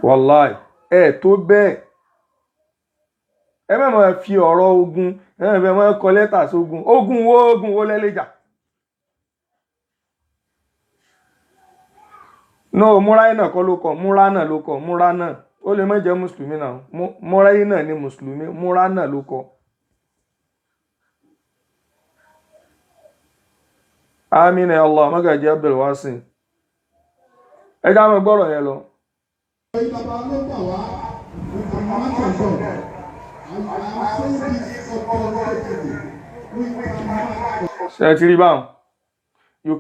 Speaker 1: wàláhì, ẹ tó bẹ́ẹ̀. Ẹ má máa fi ọ̀rọ̀ ogun, ẹ má máa kọ lẹ́tà sógun. Ogun wo? Ogun wo lẹ́lẹ́jà? No, múráyé náà kọ́ ló kọ. Múra náà ló kọ. Múra náà, ó lè má jẹ́ mùsùlùmí náà. Múráyé náà ni mùsùlùmí. Múra náà ló kọ. Amina ya Allah. Magaji Abdulwasin, ẹ já mi gbọ́rọ̀ yẹn lọ.
Speaker 3: Ẹ̀yin bàbá ló gbà wá, we can march on God. I am saying this authoritatively. We can march on
Speaker 1: Ṣe ti rí báwọn? You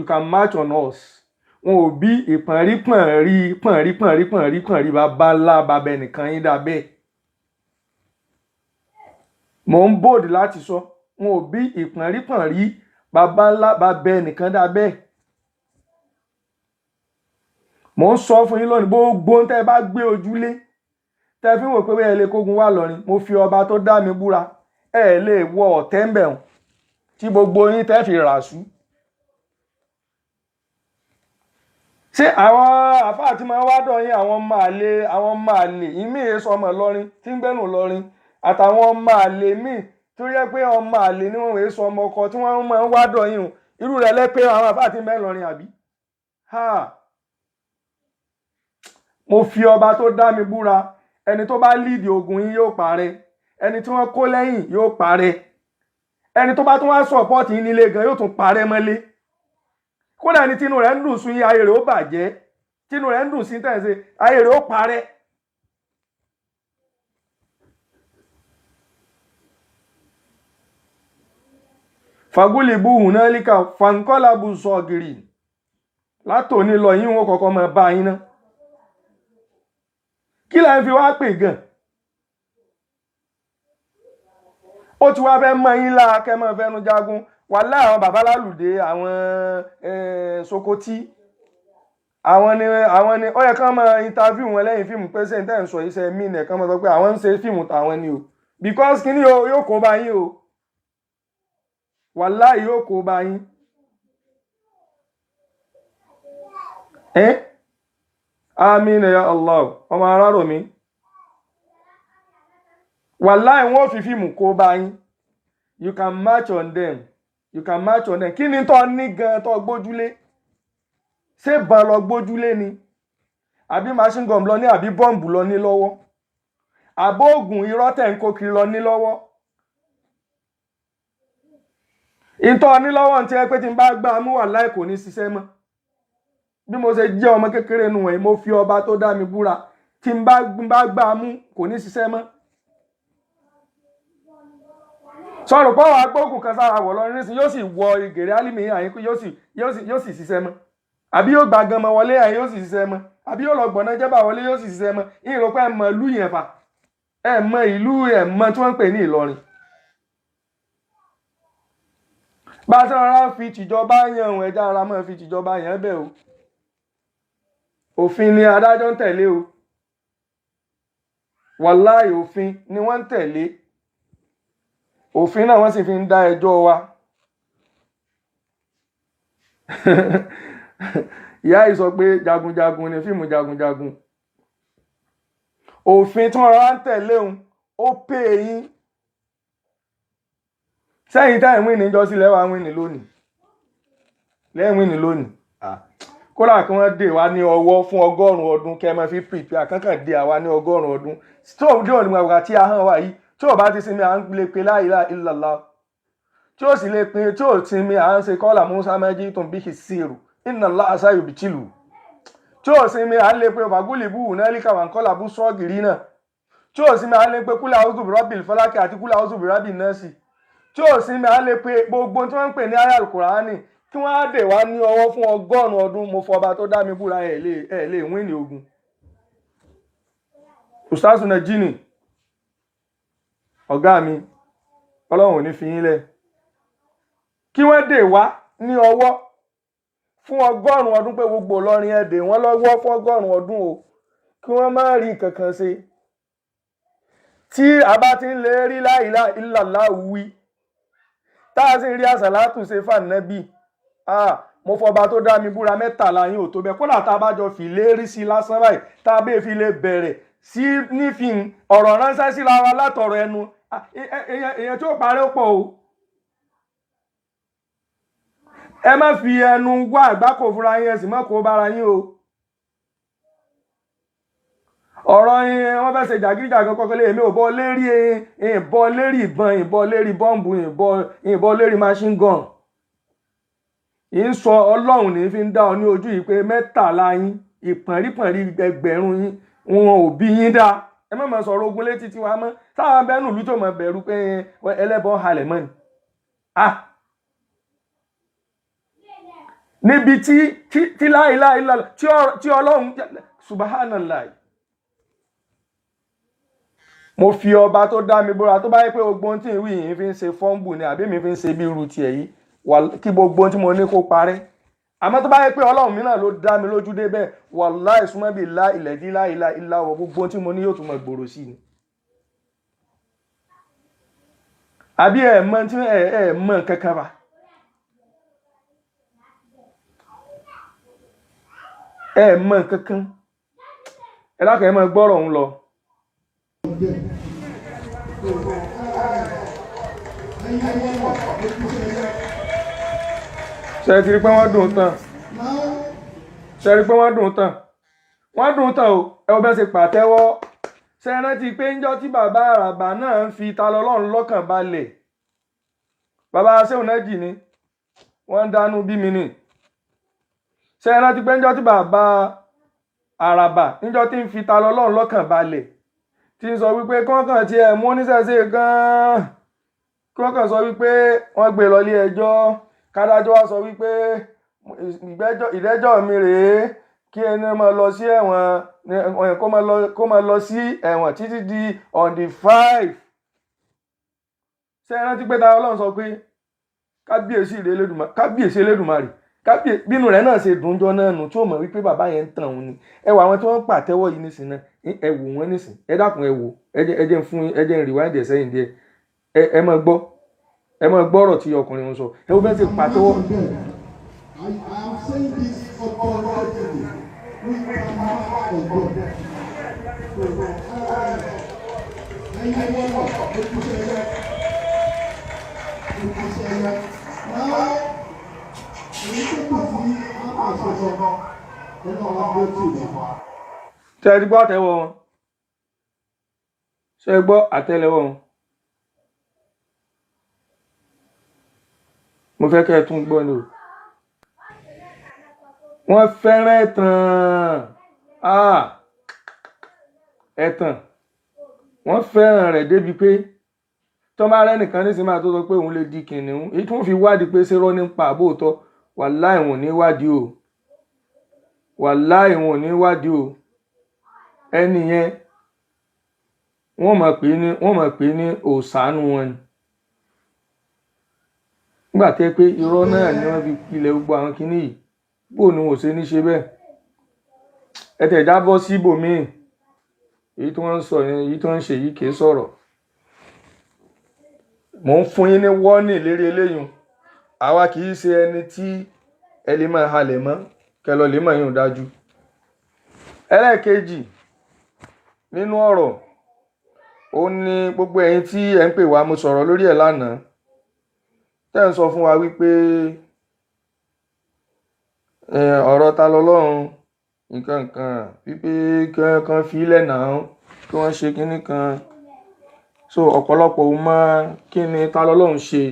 Speaker 1: can march on us. Wọn ò bí ìpọ̀nrí pọ̀nrí pọ̀nrí pọ̀nrí pọ̀nrí pọ̀nrí bàbá ńlá bàbá ẹnìkan yín dà bẹ́ẹ̀. Mò ń bòdì láti sọ, wọn ò bí ìpọ̀nrí pọ̀nrí bàbá ńlá bàbá ẹnìkan dà bẹ́ẹ̀. Mò ń sọ fún yín lónìí, gbogbo ohun tẹ́ ẹ bá gbé ojúlé tẹ́ fi ń wò pé ẹ lè kógun wá lọ́rin, mo fi ọba tó dá mi búra, ẹ lè wọ ọ̀tẹ́ ń bẹ̀rùn tí gbogbo yín tẹ́ fi ràṣú. Ṣé àwọn àfáà tí máa ń wá dọ̀ yín, àwọn ọmọ àlè, àwọn ọmọ àlè ìmí èso ọmọ Ìlọrin tí ń gbẹ́nu Ìlọrin, àtàwọn ọmọ àlè míì tó yẹ pé ọmọ àlè ni wọ́n èso ọmọ ọkọ tí wọ́n máa ń wá dọ̀ yín o, irú rẹ̀ lẹ́pẹ́ àwọn àfáà tí ń bẹ Ìlọrin àbí? Ha! Mo fi ọba tó dá mi búra, ẹni tó bá líìdì ogun yín yóò parẹ́, ẹni tí wọ́n kó lẹ́yìn yóò parẹ́, Ẹni tó bá tún wá support yín nílé gan yóò tún parẹ́ mọ́lé. Kódà ẹni tínú rẹ̀ ń dùn sí yín, ayé rẹ̀ ó bàjẹ́. Tínú rẹ̀ ń dùn sí tẹ̀ ń ṣe, ayé rẹ̀ ó parẹ́. Fagulibu hunalika fankọ́lábù sọ̀gìrì. Látòní lọ yín, wọn kọ́kọ́ máa bá yín ná. Kí là ń fi wá pè gan? Ó ti wá fẹ́ mọ yín lára kẹ́ mọ́ fẹ́nu jagun. Wàhálà àwọn bàbá lálùdé, àwọn Sokoti, àwọn ni ó yẹ kán máa interview wọn lẹ́yìn fíìmù pé ṣé n tẹ́ ń sọ iṣẹ́ mí nẹ̀, kán máa sọ pé àwọn ń ṣe fíìmù tàwọn ni o, because kíní o yóò kó bá yín o, wàhálà yóò kó bá yín. Ẹ́ àmín ya Allah, ọmọ arárò mi, wàláì wọn ò fi fíìmù kó bá yín. You can march on them, you can march on them. Kí ni tó ní gan tó gbójúlé? Ṣé bàn lọ gbójúlé ni, àbí machine gun lọ ní, àbí bọ́ǹbù lọ ní lọ́wọ́, àbó oògùn irọ́ tẹ̀ ń kó kiri lọ ní lọ́wọ́? Ìtọ́ ní lọ́wọ́ ti ẹ pé tí n bá gbá a mú, wàláì kò ní ṣiṣẹ́ mọ́. Bí mo ṣe jẹ́ ọmọ kékeré nu wọ̀nyí, mo fi ọba tó dá mi búra, tí n bá gbá a mú, kò ní ṣiṣẹ́ mọ́. Sọ̀rọ̀ pọ̀ wá gbóògùn kan sára wọ̀ lọ́rin nísìnyí, yóò sì wọ ìgèrè álímì àyín, yóò sì ṣiṣẹ́ mọ́, àbí yóò gba gan mọ́ wọlé àyín, yóò sì ṣiṣẹ́ mọ́, àbí yóò lọ gbọ̀nà jẹ́bà wọlé, yóò sì ṣiṣẹ́ mọ́. Ìrò pé ẹ mọ ìlú yẹn fà, ẹ mọ ìlú, ẹ mọ tí wọ́n ń pè ní Ìlọrin. Bá a ṣe rọra fi tìjọba yan òun, ẹja ara máa fi tìjọba yan bẹ́ẹ̀ o. Òfin ni adájọ́ ń tẹ̀lé o, wàláì òfin ni wọ́n ń tẹ̀lé. Òfin náà wọ́n sì fi ń dá ẹjọ́ wa. Ìyá yìí sọ pé jagunjagun ni fíìmù jagunjagun. Òfin tí wọ́n rọra ń tẹ̀lé òun ó pè é yín sẹ́yìn táyì wíìnì jọ sílẹ̀ wá wíìnì lónìí, lẹ́yìn wíìnì lónìí. Kódà kí wọ́n dè wá ní ọwọ́ fún 100 ọdún, kẹ́ ẹ máa fi prepare kankan dè àwa ní 100 ọdún tó dé òní wàgbà tí ahọ́n wa yìí tí ò bá ti sinmi, à ń lè pe la ilaha illallah, tí ó sì lè pin tí ò sinmi, à ń ṣe kọ́là musa méjì tó ń bí kìsìrù inna Allaha sayubtilu, tí ò sinmi, à ń lè pe fàgúlìbù nálíkà wà ń kọ́là bú sọ́ọ̀gìrì náà, tí ò sinmi, à ń lè pe kúlẹ̀ a'udhu birabbil falaki àti kúlẹ̀ a'udhu birabbin nasi, tí ò sinmi, à ń lè pe gbogbo tí wọ́n ń pè ní ayé alukurani. Kí wọ́n á dè wá ní ọwọ́ fún 100 ọdún, mo fọba tó dá mi búra, ẹ̀ lè wíìnì ogun. Ustaz Najini, ọ̀gá mi, ọlọ́run ò ní fi yín lẹ̀. Kí wọ́n dè wá ní ọwọ́ fún 100 ọdún pé gbogbo Ìlọrin ẹ̀ dè wọ́n lọ́wọ́ fún 100 ọdún o, kí wọ́n má rí nǹkan kan ṣe. Tí a bá ti ń lè rí la ilaha illallah wí, tá a sì ń rí àsàlátù ṣe fànẹ́bì, mo fọba tó dá mi búra, 13 yín ò tó bẹ́ẹ̀. Kódà tá a bá jọ fi lérí sí lásán báyìí, tá a bẹ́ẹ̀ fi lè bẹ̀rẹ̀ sí nífi ọ̀rọ̀ ránṣẹ́ síra wa látọ̀rọ̀ ẹnu, èèyàn tí ó parẹ́ ó pọ̀ o. Ẹ má fi ẹnu wá àgbákò fúnra yín, ẹ sì má kó bára yín o. Ọ̀rọ̀ yín wọ́n fẹ́ ṣe jàgídíjàgan kọ́kọ́lé, èmi ò bọ́ lérí ìbọn, lérí ìbọn, ìbọn lérí bọ́ǹbù, ìbọn lérí machine gun. Ń sọ ọlọ́run ní fi ń dá ọ ní ojú yìí pé 13 yín, ìpọ̀nrípọ̀nrí ẹgbẹ̀rún yín, wọn ò bí yín dá. Ẹ má máa sọ̀rọ̀ ogun létí tiwa mọ́. Táwọn abẹ́nú ìlú tó máa bẹ̀rù pé ẹlẹ́bọn halẹ̀ mọ́ ni. Níbi tí láìláìlá tí ọlọ́run subhanallah. Mo fi ọba tó dá mi búra, tó bá yẹ pé gbogbo ohun tí ìwé yìí fi ń ṣe fọ́ǹbù ni, àbí mi fi ń ṣe bí irú tiẹ̀ yìí, kí gbogbo ohun tí mo ní kó parẹ́. Àmọ́ tó bá yẹ pé ọlọ́run mi náà ló dá mi lójú débẹ̀, wàláì súnmọ́ bíi lá ilẹ̀ dí láìlá ìlà wọ̀, gbogbo ohun tí mo ní yóò tún mọ gbòòrò sí ni. Àbí ẹ mọ tí ẹ mọ kankan bá. Ẹ mọ kankan. Ẹ lákàá ẹ mọ gbọ́rọ̀ òun lọ. Ṣé ti rí pé wọ́n dùn tán? Ṣé rí pé wọ́n dùn tán? Wọ́n dùn tán o. Ẹ wo bẹ́ẹ̀ ṣe pàtẹ́wọ́. Ṣé ẹ rántí pé ńjọ́ tí bàbá àràbà náà ń fi ta lọ́lọ́run lọ́kàn balẹ̀? Bàbá Ṣéun náà jì ní wọ́n ń dánú bí mi nì. Ṣé ẹ rántí pé ńjọ́ tí bàbá Àràbà níjọ́ tí ń fi ta lọ́lọ́run lọ́kàn balẹ̀, tí ń sọ wípé kí wọ́n kàn tiẹ̀ mú oníṣẹ̀ṣe gan-an, kí wọ́n kàn sọ wípé wọ́n gbé lọ ilé ẹjọ́, kádájọ́ wá sọ wípé ìdẹ́jọ́ mi rèé, kí ẹni máa lọ sí ẹ̀wọ̀n, kó máa lọ sí ẹ̀wọ̀n títí di on the 5. Ṣé ẹ rántí pé ta Ọlọ́run sọ pé kábíyèsí rẹ̀ Elédùmarè, kábíyèsí Elédùmarè, kábíyèsí, bínú rẹ̀ náà ṣe dùnjọ́ náà nù, tí ó mọ̀ wípé bàbá yẹn ń tàn òun ni. Ẹ wò àwọn tí wọ́n ń pàtẹ́wọ́ yìí nísìn náà, ẹ wò wọ́n nísìn. Ẹ dákun, ẹ wò, ẹ jẹ́ ń fún yín, ẹ jẹ́ ń rewind ẹ̀ sẹ́yìn díẹ̀. Ẹ máa gbọ́, ẹ máa gbọ́ ọ̀rọ̀ tí ọkùnrin ń sọ. Ẹ wo bẹ́ẹ̀ ṣe pàtẹ́wọ́.
Speaker 3: I am saying this authoritatively. We cannot forget. So, ẹ̀yin wọ́n ojúṣe ojúṣe náà, èyí tó kù sí àṣẹ sọ, Ọlọ́run á dúró tì wá.
Speaker 1: Ṣé ẹ ti gbọ́ àtẹ́wọ́ wọn? Ṣé ẹ gbọ́ àtẹ́lẹwọ́ wọn? Mo fẹ́ kẹ́ ẹ tún gbọ́ ni o. Wọ́n fẹ́ràn ẹ̀tàn, ah, ẹ̀tàn, wọ́n fẹ́ràn rẹ̀ débi pé tó bá rẹ́ nìkan nísìnyí máa tó sọ pé òun lè di kìnìún, èyí tí wọ́n fi wádìí pé ṣé rọ́ nípa àbóòtọ́. Wàláì wọn ò ní wádìí o, wàláì wọn ò ní wádìí o. Ẹni yẹn wọ́n máa pè é ní òòsànù wọn ni, nígbà tẹ́ pé irọ́ náà ni wọ́n fi pilẹ̀ gbogbo àwọn kinní yìí. Bó ni wọn ò ṣe ní ṣe bẹ́ẹ̀? Ẹ tẹ̀ já bọ́ síbòmíì. Èyí tí wọ́n ń sọ yẹn, èyí tí wọ́n ń ṣe yìí kì í sọ̀rọ̀. Mò ń fún yín ní wọ́nì lérí eléyìí. Àwa kì í ṣe ẹni tí ẹ lè máa halẹ̀ mọ́ kẹlọ lè mọ̀ yín dájú. Ẹlẹ́ẹ̀kejì nínú ọ̀rọ̀ ó ní gbogbo ẹ̀yin tí ẹ ń pè wá, mo sọ̀rọ̀ lórí ẹ̀ lánàá, tẹ́ ń sọ fún wa wípé ọ̀rọ̀ ta lọ́lọ́run nǹkan kan, wípé kí wọ́n kan fi ilẹ̀ náà, kí wọ́n ṣe kinní kan. So ọ̀pọ̀lọpọ̀ ò mọ kí ni ta lọ́lọ́run ṣe,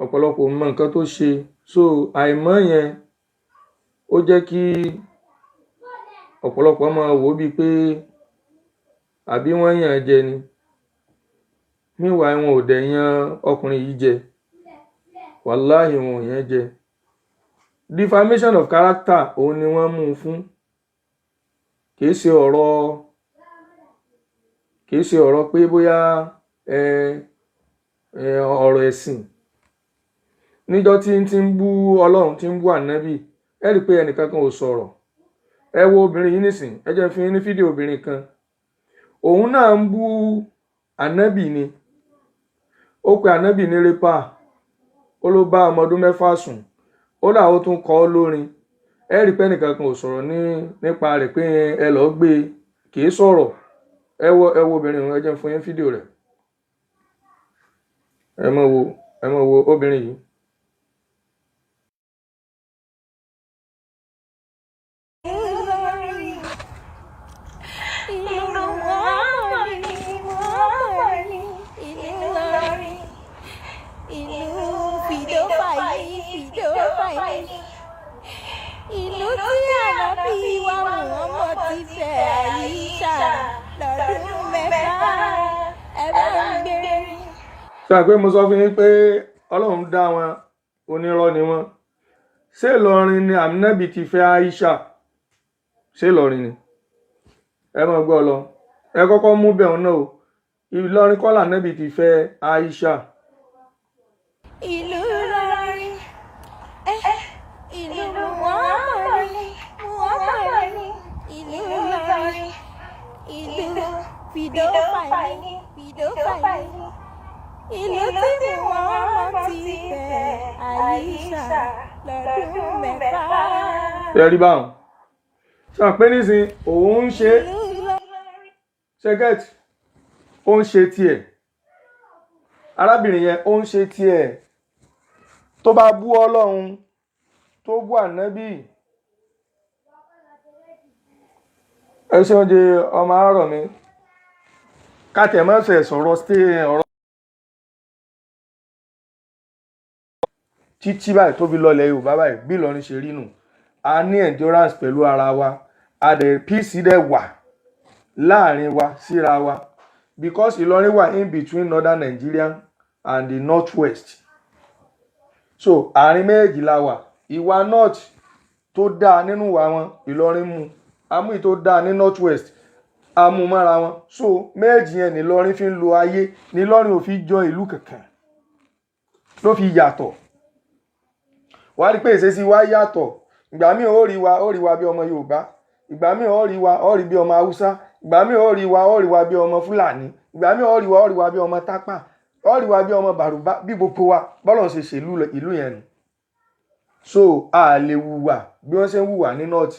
Speaker 1: ọ̀pọ̀lọpọ̀ ò mọ nǹkan tó ṣe. So àìmọ̀ yẹn ó jẹ́ kí ọ̀pọ̀lọpọ̀ máa wò ó bíi pé àbí wọ́n yàn án jẹ ni. Meanwhile, wọn ò dẹ̀ yan ọkùnrin yìí jẹ, wàláhì wọn ò yàn án jẹ. Defamation of character òun ni wọ́n mú un fún. Kìí ṣe ọ̀rọ̀ pé bóyá ẹ ẹ ọ̀rọ̀ ẹ̀sìn. Níjọ́ tí ń ti ń bú Ọlọ́run, tí ń bú ànábì, ẹ rí i pé ẹnìkan kan ò sọ̀rọ̀. Ẹ wo obìnrin yìí nísìn, ẹ jẹ́ n fún yín ní fídíò obìnrin kan. Òun náà ń bú ànábì ni. Ó pe ànábì ní raper, ó ló bá ọmọ ọdún 6 sùn, ó là ó tún kọ ọ́ lórin. Ẹ rí i pé ẹnìkan kan ò sọ̀rọ̀ ní nípa rẹ̀ pé ẹ lọ́ọ́ gbé e, kì í sọ̀rọ̀. Ẹ wo obìnrin ọ̀hún, ẹ jẹ́ n fún yín fídíò rẹ̀. Ẹ mọ̀ wo obìnrin yìí.
Speaker 4: Ìlọrin, ìlú Muhammad ni, Muhammad ni, ìlú Ìlọrin, ìlú Fìdófàyí, Fìdófàyí, ìlú tí ànábì wa Muhammad ti fẹ́ Àyíṣà lọ́dún 6. Ẹ bá ń gbé.
Speaker 1: Sọ pé mo sọ fún yín pé Ọlọ́run dá wọn, onírọ́ ni wọ́n. Ṣé Ìlọrin ni ànábì ti fẹ́ Aisha? Ṣé Ìlọrin ni? Ẹ máa gbọ́ lọ. Ẹ kọ́kọ́ mú bẹ́ẹ̀ náà o. Ìlọrin kọ́ lànábì ti fẹ́ Aisha.
Speaker 4: Ìlú Ìlọrin, ìlú Muhammad ni, Muhammad ni, ìlú Ìlọrin, ìlú Fìdófàyí, Fìdófàyí, ìlú tí Muhammad ti fẹ́ Àyíṣà lọ́dún 6.
Speaker 1: Ṣé ẹ rí báwọn? Sọ pé nísìn òun ń ṣe
Speaker 4: Ìlú Ìlọrin.
Speaker 1: Ṣe get, ó ń ṣe tiẹ̀. Arábìnrin yẹn ó ń ṣe tiẹ̀. Tó bá bú Ọlọ́run, tó bú ànábì, ẹ ṣeun jẹ ọmọ àárọ̀ mi. Ká tẹ̀ mọ́ ṣe sọ̀rọ̀ stay ọ̀rọ̀. Títí báyìí tó fi lọlẹ̀ Yorùbá báyìí, bí Ìlọrin ṣe rí nù. A ní endurance pẹ̀lú ara wa, a dẹ̀ peace dẹ̀ wà láàrin wa síra wa, because Ìlọrin wà in between northern Nigeria and the north west. So àárín méjèèjì la wà. Ìwà north tó dáa nínú ìwà wọn, Ìlọrin mú amúyí tó dáa ní north west, amú mọ́ra wọn. So méjì yẹn ní Ìlọrin fi ń lo ayé, ní Ìlọrin ò fi jọ ìlú kankan, ló fi yàtọ̀. Wàá rí pé ìṣesí wa yàtọ̀. Ìgbà míì ó rí wa, ó rí wa bí ọmọ Yorùbá. Ìgbà míì ó rí wa, ó rí bí ọmọ Haúsá. Ìgbà míì ó rí wa, ó rí wa bí ọmọ Fúlàní. Ìgbà míì ó rí wa, ó rí wa bí ọmọ Tápà, ó rí wa bí ọmọ Bàrùbá. Bí gbogbo wa bọ́lọ̀ ṣe ṣèlú ìlú yẹn nù. So a lè hùwà bí wọ́n ṣe ń hùwà ní north,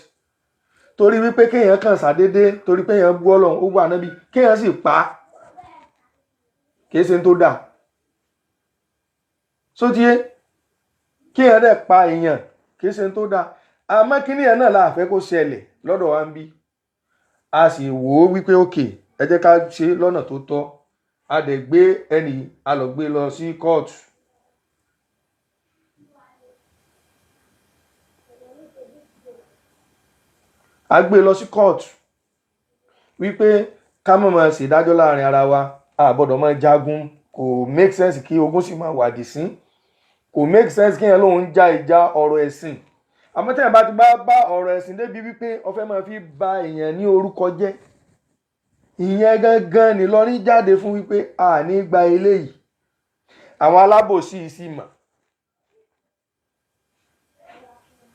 Speaker 1: torí wípé kéèyàn kàn ṣàdédé, torí pé èèyàn bú Ọlọ́run, ó wà nábì, kéèyàn sì pa á, kìí ṣe tó dáa sótíyé. Kéèyàn dẹ̀ pa èèyàn, kìí ṣe tó dáa. Àmọ́ kíní yẹn náà la fẹ́ kó ṣẹlẹ̀ lọ́dọ̀ wa ń bí. A sì wò ó wípé òkè, ẹ jẹ́ ká ṣe lọ́nà tó tọ́. A dẹ̀ gbé ẹnì, a lọ gbé lọ sí kóòtù. A gbé lọ sí kóòtù wípé ká má máa ṣèdájọ́ láàrin ara wa. A gbọ́dọ̀ máa jagun. Kò make sense kí ogun sì máa wàdí sí. Kò make sense kí èèyàn lòun ja ìjà ọ̀rọ̀ ẹ̀sìn. Àmọ́ tẹ́yìn bá ti bá ọ̀rọ̀ ẹ̀sìn débi wípé ó fẹ́ máa fi ba èèyàn ní orúkọ jẹ́, ìyẹn gangan ní Ìlọrin jáde fún wípé a ní gba eléyìí. Àwọn alábòsí yìí sì mọ̀,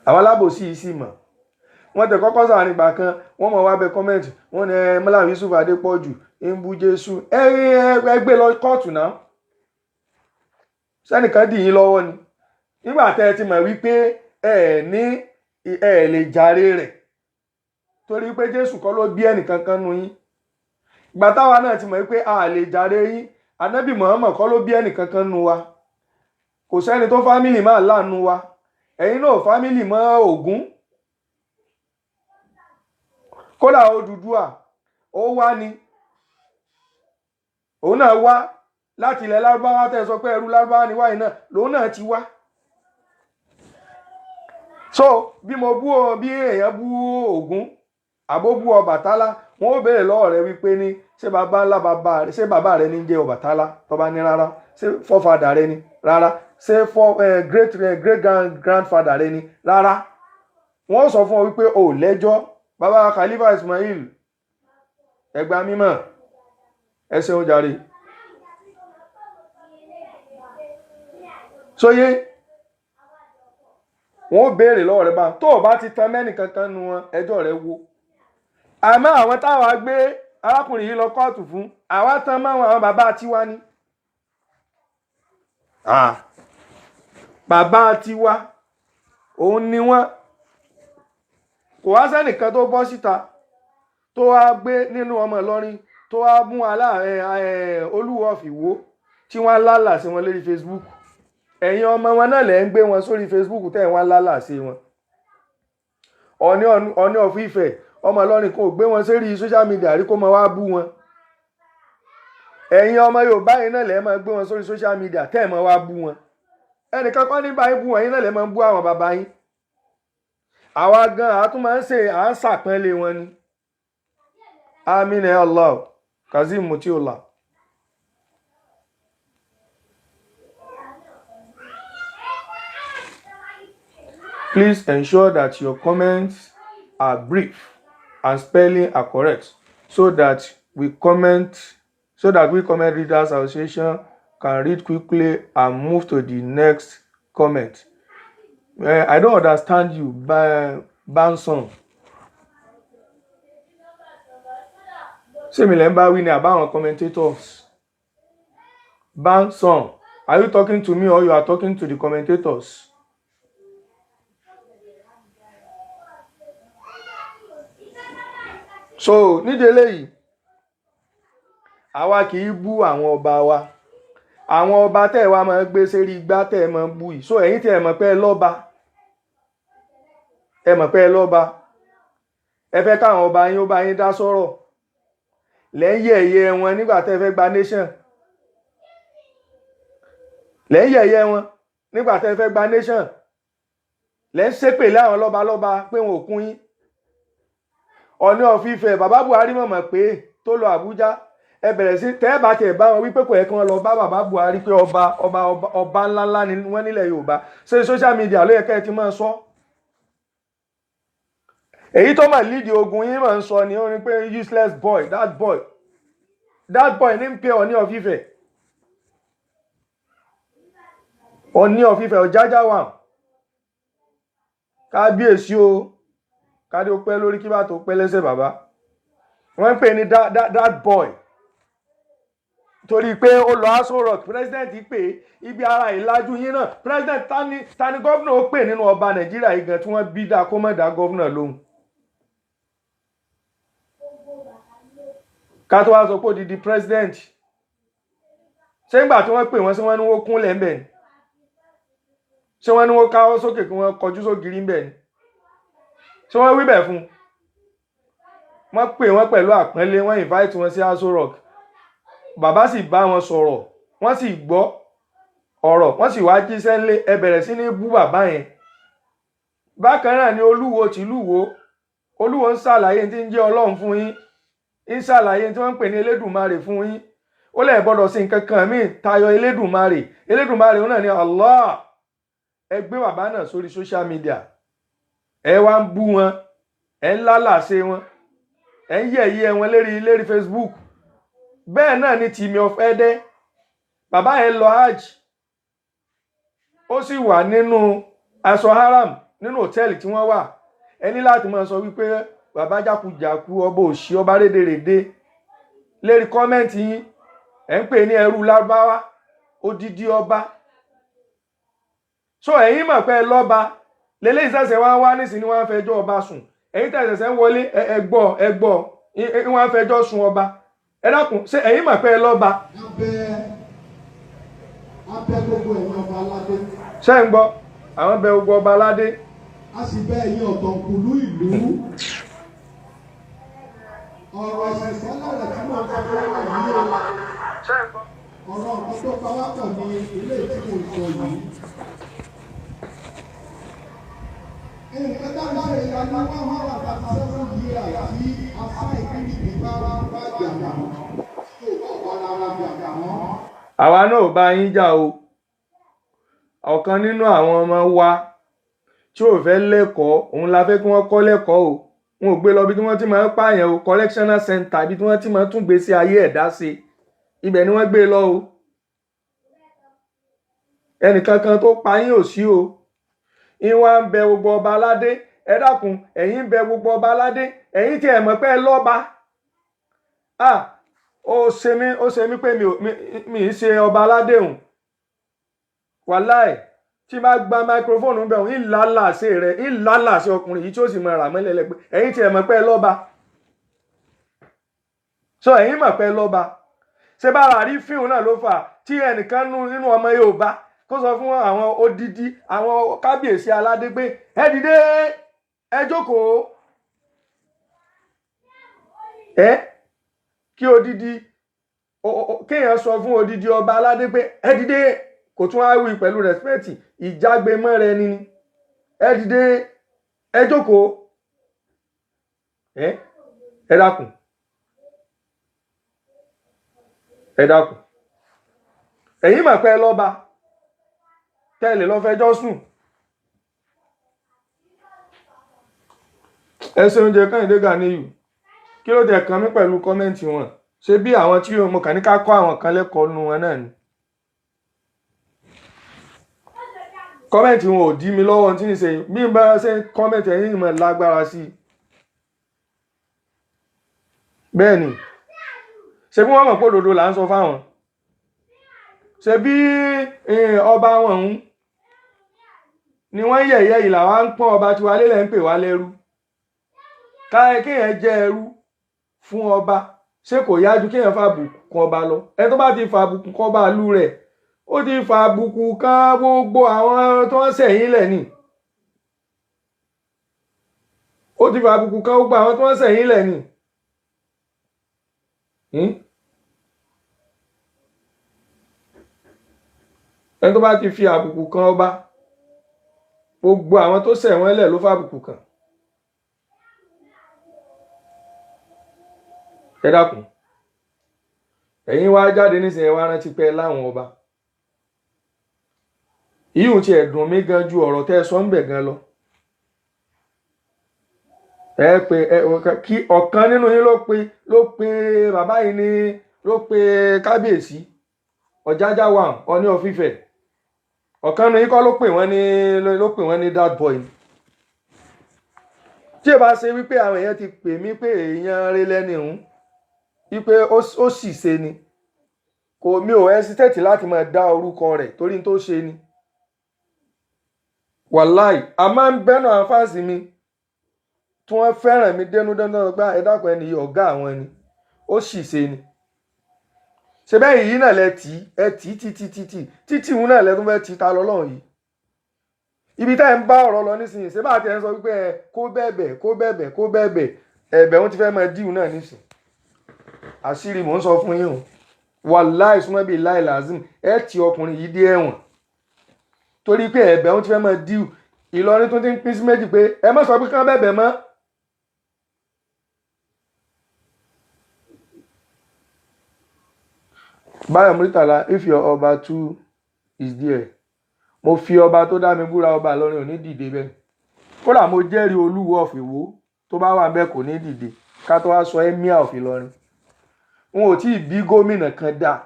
Speaker 1: àwọn alábòsí yìí sì mọ̀. Wọ́n tẹ̀ kọ́kọ́ sàárín ìgbà kan, wọ́n mọ̀ wá bẹ comment. Wọ́n ní ẹ Mọ́lá Yusuf Adépọ̀jù ń bú Jésù. Ẹ ẹ gbé lọ kóòtù náà. Sẹ́nìkan dì yín lọ́wọ́ ni nígbà tẹ́ ẹ ti mọ̀ wípé ẹ ní ẹ lè jàre rẹ̀, torí pé Jésù kọ́ ló bí ẹnìkan kan nu yín. Ìgbà táwa náà ti mọ̀ wípé a lè jàre yín, Ànábì Muhammad kọ́ ló bí ẹnìkan kan nu wa. Kò sẹ́ni tó family máa láàánú wa. Ẹ̀yin náà family mọ́ Ògún. Kódà Odùduwà, ó wá ni, òun náà wá láti ilẹ̀ Lárúbáwá. Tẹ́ sọ pé ẹrú Lárúbáwá ni wáyé náà, lòun náà ti wá. So bí mo bú ọ, bí èèyàn bú Ògún àbó bú Ọbàtálá, wọn ó béèrè lọ́wọ́ rẹ wípé ní ṣé bàbá ńlá bàbá rẹ, ṣé bàbá rẹ ní jẹ́ Ọbàtálá? Tó bá ní rárá, ṣé forefather rẹ ni? Rárá. Ṣé for great great grandfather rẹ ni? Rárá. Wọn ó sọ fún ọ wípé o ò lẹ́jọ́. Bàbá Khalifa Ismail, ẹgbàá mímọ́, ẹ ṣeun jàre. Sóyé, wọn ó béèrè lọ́wọ́ rẹ bá tó o bá ti tan mẹ́nì kankan nu wọn, ẹjọ́ rẹ wo. Àmọ́ àwọn táwa gbé arákùnrin yìí lọ kóòtù fún, àwa tán mọ́ àwọn bàbá tiwa ni. Bàbá tiwa òun ni wọ́n. Kò wá sẹ́nìkan tó bọ́ síta tó wá gbé nínú ọmọ Ìlọrin tó wá mú Olúwo of Ìwó tí wọ́n lálà sí wọn lórí Facebook. Ẹ̀yin ọmọ wọn náà lẹ́ ń gbé wọn sórí Facebook tẹ́ ẹ̀ wọ́n lálà sí wọn. Ọ̀ní of Ifẹ̀, ọmọ Ìlọrin kò gbé wọn sórí social media rí kó máa wá bú wọn. Ẹ̀yin ọmọ Yorùbá yìí náà lẹ́ máa gbé wọn sórí social media tẹ́ ẹ̀ máa wá bú wọn. Ẹnìkan kọ́ ní báyìí bú wọn, ẹ̀yin náà lẹ́ máa bú àwọn bàbá yín. Àwa gan a tún máa ń ṣe, à ń ṣàpọ́nlé wọn ni. Àmín ya Allah. Kazeem Mutiola. Please ensure that your comments are brief and spelling are correct so that we comment readers association can read quickly and move to the next comment. I don't understand you, Banson. Ṣé mi lẹ́ ń bá wí ni àbáwọn commentators? Banson, are you talking to me or you are talking to the commentators? So nídìí eléyìí, àwa kì í bú àwọn ọba wa. Àwọn ọba tẹ́ ẹ wá máa ń gbé sérí igbá tẹ́ ẹ máa ń bú yìí, so ẹ̀yin tí ẹ mọ̀ pé ẹ lọ́ba, ẹ mọ̀ pé ẹ lọ́ba, ẹ fẹ́ káwọn ọba yín ó bá yín dá sọ̀rọ̀ lẹ́yìn ẹ̀yẹ wọn nígbà tẹ́ ẹ fẹ́ gba nation, lẹ́yìn ẹ̀yẹ wọn. Nígbà tẹ́ fẹ́ gba nation, lẹ́ ń ṣépè lé àwọn lọ́balọ́ba pé wọn ò kún yín. Ọọ̀ni of Ifẹ̀, bàbá Buhari mọ̀mọ́ pé tó lọ Àbújá, ẹ bẹ̀rẹ̀ sí tẹ́ ẹ bá tẹ̀ bá wọn wípé kò yẹ kí wọ́n lọ bá bàbá Buhari, pé ọba ọba ọba ọba ńláńlá ni wọ́n nílẹ̀ Yorùbá. Ṣé social media ló yẹ kẹ́ ẹ ti máa sọ? Èyí tó mà lídìí ogun yín máa ń sọ ni ó ní pé useless boy, that boy, that boy ní ń pè Ọọ̀ni of Ifẹ̀, Ọọ̀ni of Ifẹ̀ Ọ̀jájá wà. Kábíyèsí o, kádé ó pẹ́ lórí, kí bá tó pẹ́ lẹ́sẹ̀. Bàbá wọ́n ń pè ní that boy torí pé ó lọ Aso Rock, president pé ibi ara ìlàjú yín náà. President tani tani gómìnà ó pè nínú ọba Nàìjíríà yìí gan tí wọ́n bí dáa kó má dá gómìnà lóhùn, ká tó wá sọ pé odidi president? Ṣé ńgbà tí wọ́n pè wọ́n, ṣé wọ́n ní wọ́n kúnlẹ̀ ńbẹ̀ ni? Ṣé wọ́n ní wọ́n káwọ́ sókè kí wọ́n kọjú sógiri ńbẹ̀ ni? Ṣé wọ́n wí bẹ̀ fún un? Wọ́n pè wọ́n pẹ̀lú àpọ́nlé, wọ́n invite wọn sí Aso Rock. Bàbá sì bá wọn sọ̀rọ̀, wọ́n sì gbọ́ ọ̀rọ̀, wọ́n sì wá jíṣẹ́ ńlé. Ẹ bẹ̀rẹ̀ sí ní bú bàbá yẹn. Bákan náà ni Olúwo tìlúwo. Olúwo ń ṣàlàyé tí ń jẹ́ Ọlọ́run fún yín, ń ṣàlàyé tí wọ́n ń pè ní Elédùmarè fún yín. Ó lẹ̀ gbọ́dọ̀ sí nǹkan kan míì tayọ Elédùmarè. Elédùmarè náà ni Allah. Ẹ gbé bàbá náà sórí social media, ẹ wá ń bú wọn, ẹ ń lálàsẹ wọn, ẹ ń yẹ̀yẹ́ wọn lérí Facebook. Bẹ́ẹ̀ náà ni Tìmì of Ẹdẹ. Bàbá yẹn lọ hajj, ó sì wà nínú aṣọ haram nínú hòtẹ́ẹ̀lì tí wọ́n wà. Ẹ ní láti máa sọ wípé bàbá jákujàku, ọba òṣì, ọba rédèrèdè. Lérí comment yín, ẹ̀ ń pè ní ẹrú lárúbáwá, odidi ọba. So ẹ̀yin mọ̀ pé ẹ lọ́ba lélẹ́yìí ṣẹ̀ṣẹ̀ wá wá nísìnyí, wọ́n á fẹjọ́ ọba sùn. Ẹ̀yin tẹ̀ ṣẹ̀ṣẹ̀ ń wọlé, ẹ gbọ́, ẹ gbọ́, wọ́n á fẹjọ́ sùn ọba. Ẹ dákun, ṣé ẹ̀yin mọ̀ pé ẹ lọ́ba?
Speaker 3: Abẹ gbogbo ẹ̀yin ọba aládé.
Speaker 1: Ṣé ń gbọ́? Àwọn bẹ gbogbo ọba aládé.
Speaker 3: A sì bẹ ẹ̀yin ọ̀tọ̀kùlú ìlú. Ọ̀rọ̀ ẹ̀sìn sọ́lá tí mo ń sọ lọ́wọ́ yìí o, ọ̀rọ̀ nǹkan tó pa wá pọ̀ ní ilé tí mo ń sọ yìí. Nǹkan dáhùn ṣe ìlànà 137 years tí asá ìpínlẹ̀ bá bá jà wọ́n tí ò bá ara jà wọ́n.
Speaker 1: Àwa náà ò bá yín jà o. Ọ̀kan nínú àwọn ọmọ wa tí ò fẹ́ lẹ́kọ̀ọ́, òun la fẹ́ kí wọ́n kọ́ lẹ́kọ̀ọ́ o. Wọn ò gbé lọ bí tí wọ́n ti máa ń pààyàn o. Correctional center, ibi tí wọ́n ti máa ń tún gbèsè ayé ẹ̀dá ṣe, ibẹ̀ ni wọ́n gbé lọ o. Ẹnìkankan tó pa yín ò sí o. Ìwọ̀n ń bẹ gbogbo ọba aládé. Ẹ dákun, ẹ̀yin ń bẹ gbogbo ọba aládé, ẹ̀yin tí ẹ̀ mọ̀ pé ẹ lọ́ba. Ah, ó ṣe mí, ó ṣe mí pé mi ò mi ì ṣe ọba aládé òun. Wàláì, tí bá gba microphone ń bẹ̀ òun, ìlàlàṣe rẹ̀, ìlàlàṣe ọkùnrin yìí tí ó sì mọ rà mọ́lẹ̀ lẹ́pẹ́. Ẹ̀yin tí ẹ̀ mọ̀ pé ẹ lọ́ba, so ẹ̀yin mọ̀ pé ẹ lọ́ba. Ṣé bára rí fíìmù náà ló fà tí ẹnìkan nínú ọmọ Yorùbá kó sọ fún àwọn odidi àwọn kábíyèsí aládé pé ẹ dìde, ẹ jókòó, ẹ kí odidi kéèyàn sọ fún odidi ọba aládé pé ẹ dìde, kò tún á wí pẹ̀lú rẹ́spẹ̀tì, ìjágbe mọ́ra ẹni ni. Ẹ dìde, ẹ jókòó, ẹ ẹ dákun, ẹ dákun. Ẹ̀yin mọ̀ pé ẹ lọ́ba tẹ́lẹ̀ lọ́ fẹjọ́ sùn. Ẹ ṣe oúnjẹ Kẹ́hìndé Ganiyu. Kí ló tẹ̀ kàn mí pẹ̀lú comment wọn? Ṣé bí àwọn tí mo kàn ní ká kọ́ àwọn kan lẹ́kọ̀ọ́ nu wọn náà ni? Comment wọn ò dí mi lọ́wọ́ tí ń ṣe. Bí n bá ṣe ń comment, ẹ̀yin ìmọ̀ lágbára sí i. Bẹ́ẹ̀ ni, ṣé bí wọ́n mọ̀ pé òdodo là ń sọ fáwọn? Ṣé bí ọba wọn ń ni wọ́n yẹ̀yẹ́ ìlà wa ń pọ́n ọba tiwa lélẹ̀ ń pè wá lẹ́rú. Káyọ̀ kéèyàn jẹ́ ẹrú fún ọba, ṣé kò yájú kéèyàn fàbùkù kan ọba lọ? Ẹni tó bá ti fàbùkù kan ọba ìlú rẹ̀, ó ti fàbùkù kan gbogbo àwọn tó ń sẹ̀yìn lẹ̀ ni. Ó ti fàbùkù kan gbogbo àwọn tó ń sẹ̀yìn lẹ̀ ni. Ẹni tó bá ti fi àbùkù kan ọba, gbogbo àwọn tó ṣẹ̀ wọ́n lẹ̀ ló fàbùkù kàn. Ẹ dákun, ẹ̀yin wá jáde nísìnyí, ẹ wá rántí pé láwọn ọba ìyún ti ẹ̀dùn mi gan ju ọ̀rọ̀ tẹ́ ẹ sọ ń bẹ̀ gan lọ. Ẹ pé ẹ kí ọ̀kan nínú yín ló pe bàbá yìí ní, ló pe kábíyèsí Ọ̀jájá wà Ọọ̀ni of Ifẹ̀. Ọ̀kan nínú yín kọ́ ló pè wọ́n ní, ló pè wọ́n ní that boy. Tí ẹ bá ṣe wípé àwọn èèyàn ti pè mí pé èèyàn rẹ lẹ́ni òun, wípé ó sì ṣe ni, kò mi ò hesitate láti máa dá orúkọ rẹ̀ torí tó ṣe ni. Wàláì, a máa ń bẹ́nu àwọn fans mi tí wọ́n fẹ́ràn mi dénúdénú gbá. Ẹ dákun, ẹni yìí ọ̀gá àwọn ni, ó sì ṣe ni. Ṣe bẹ́ẹ̀ yìí náà lẹ tì í, ẹ tì í títí títí títí òun náà lẹ tún fẹ́ ti ta lọ́lọ́run yìí. Ibi tá ẹ̀ ń bá ọ̀rọ̀ lọ nísìnyí, ṣé bá a ti ẹ̀ ń sọ wípé ẹ kó bẹ̀bẹ̀, kó bẹ̀bẹ̀, kó bẹ̀bẹ̀, ẹ̀bẹ̀ wọn ti fẹ́ máa díhùn náà nísìn. Àṣírí mò ń sọ fún yín o. Wàláì, súnmọ́ bíi láì làzim, ẹ ti ọkùnrin yìí dé ẹ̀wọ̀n torí pé ẹ̀bẹ̀ wọn ti fẹ́ máa díhùn. Ìlọrin tó ti ń pín sí méjì pé ẹ má sọ pé kán bẹ̀bẹ̀ mọ́. Báyọ̀ Muritàlá, if your ọba too is there, mo fi ọba tó dá mi búra, ọba Ìlọrin ò ní dìde bẹ́ẹ̀. Kódà mo jẹ́rìí Olúwo of Ìwó tó bá wà bẹ́ẹ̀, kò ní dìde, ká tó wá sọ Emir of Ìlọrin. Wọn ò tí ì bí gómìnà kan dà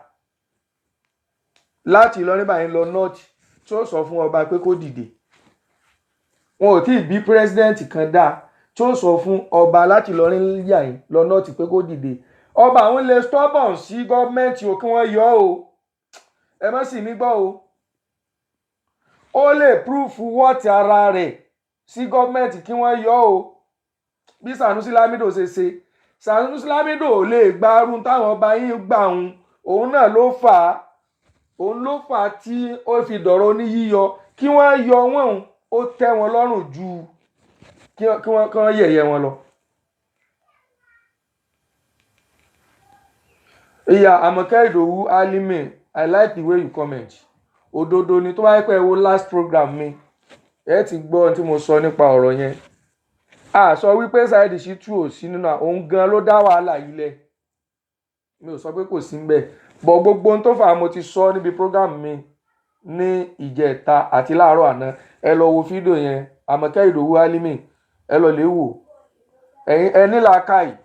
Speaker 1: láti Ìlọrin báyìí lọ north tí ó sọ fún ọba pé kó dìde. Wọn ò tí ì bí president kan dà tí ó sọ fún ọba láti Ìlọrin yà yín lọ north pé kó dìde. Ọba àwọn lè stubborn sí gọ́ọ̀mẹ̀ntì o, kí wọ́n yọ ọ́ o. Ẹ má sì mí gbọ́ o. Ó lè prove worth ara rẹ̀ sí gọ́ọ̀mẹ̀ntì kí wọ́n yọ ọ́ o, bí Sanusi Lamido ṣe ṣe. Sanusi Lamido ò lè gba arun táwọn ọba yín gbà òun. Òun náà ló fà á, òun ló fà á tí ó fi dọ̀rọ̀ ní yíyọ. Kí wọ́n yọ wọ́n, ó tẹ́ wọn lọ́rùn ju kí wọ́n yẹ̀yẹ́ wọn lọ. Ìyá Àmọ̀kẹ́ Ìdòwú Alimi, I like the way you comment. Òdodo ni. Tó bá yẹ pé ẹ wo last program mi, ẹ ti gbọ́ ohun tí mo sọ nípa ọ̀rọ̀ yẹn. A sọ wípé Saheed Shittu ò sí nínú, òun gan ló dá wàhálà yìí lẹ̀. Mi ò sọ pé kò sí ń bẹ̀ bọ̀. Gbogbo ohun tó fà á, mo ti sọ níbi program mi ní ìjẹta àti láàárọ̀ àná. Ẹ lọ wo fídíò yẹn, Àmọ̀kẹ́ Ìdòwú Alimi, ẹ lọ lè wò. Ẹ̀yin ẹ ní làákàyè.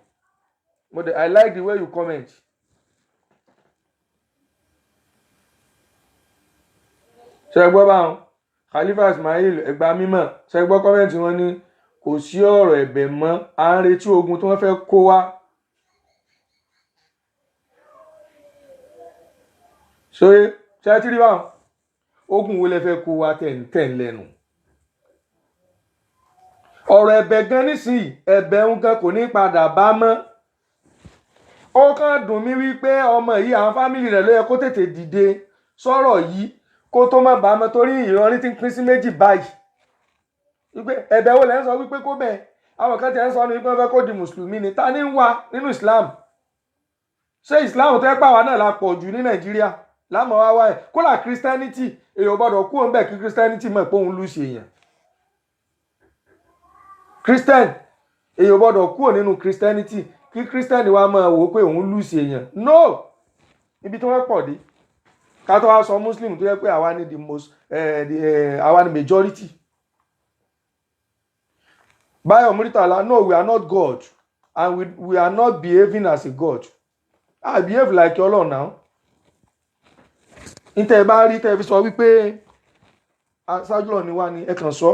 Speaker 1: Mo dẹ̀, I like the way you comment. Ṣe gbọ́ báwọn Khalifa Ismail Ẹgbà Mímọ̀? Ṣe gbọ́ comment wọn ní kò sí ọ̀rọ̀ ẹ̀bẹ̀ mọ́, à ń retí ogun tí wọ́n fẹ́ kó wá. Ṣé ṣe ti rí báwọn? Ogun wo lẹ fẹ́ kó wá tẹ̀ ń lẹ́nu ọ̀rọ̀ ẹ̀bẹ̀ gan nísìnyí? Ẹ̀bẹ̀ ń gan kò ní padà bá mọ́. Ó kàn dùn mí wípé ọmọ yìí, àwọn family rẹ̀ ló yẹ kó tètè dìde sọ̀rọ̀ yìí kó tó má bàa mọ́, torí Ìlọrin ti ń pín sí méjì báyìí wípé ẹ̀bẹ̀ wo lẹ́ ń sọ wípé kó bẹ̀. Àwọn kan ti ń sọ ní wípé wọ́n fẹ́ kó di mùsùlùmí ni. Ta ni ń wá nínú Islam? Ṣé Islam tó yẹ pàwọn náà la pọ̀ jù ní Nàìjíríà lámọ̀ wá wáyé? Kódà Christianity, èèyàn gbọ́dọ̀ kú òun bẹ́ẹ̀ kí Christianity mọ̀ pé òun lù sí èèyàn Christian. Èèyàn gbọ́dọ̀ kúrò nínú Christianity kí Christian wa máa wò ó pé òun lù sí èèyàn. No, ibi tí wọ́n pọ̀ dé, ká tó wá sọ Muslim tó yẹ pé àwa ni the most the, àwa ni majority. Bayo Muritala, no, we are not God and we are not behaving as a God. I behave like Ọlọ́run now. Níta ẹ bá rí tẹ́ ẹ fi sọ wípé aṣáájú lọ ni wá ni, ẹ kàn sọ,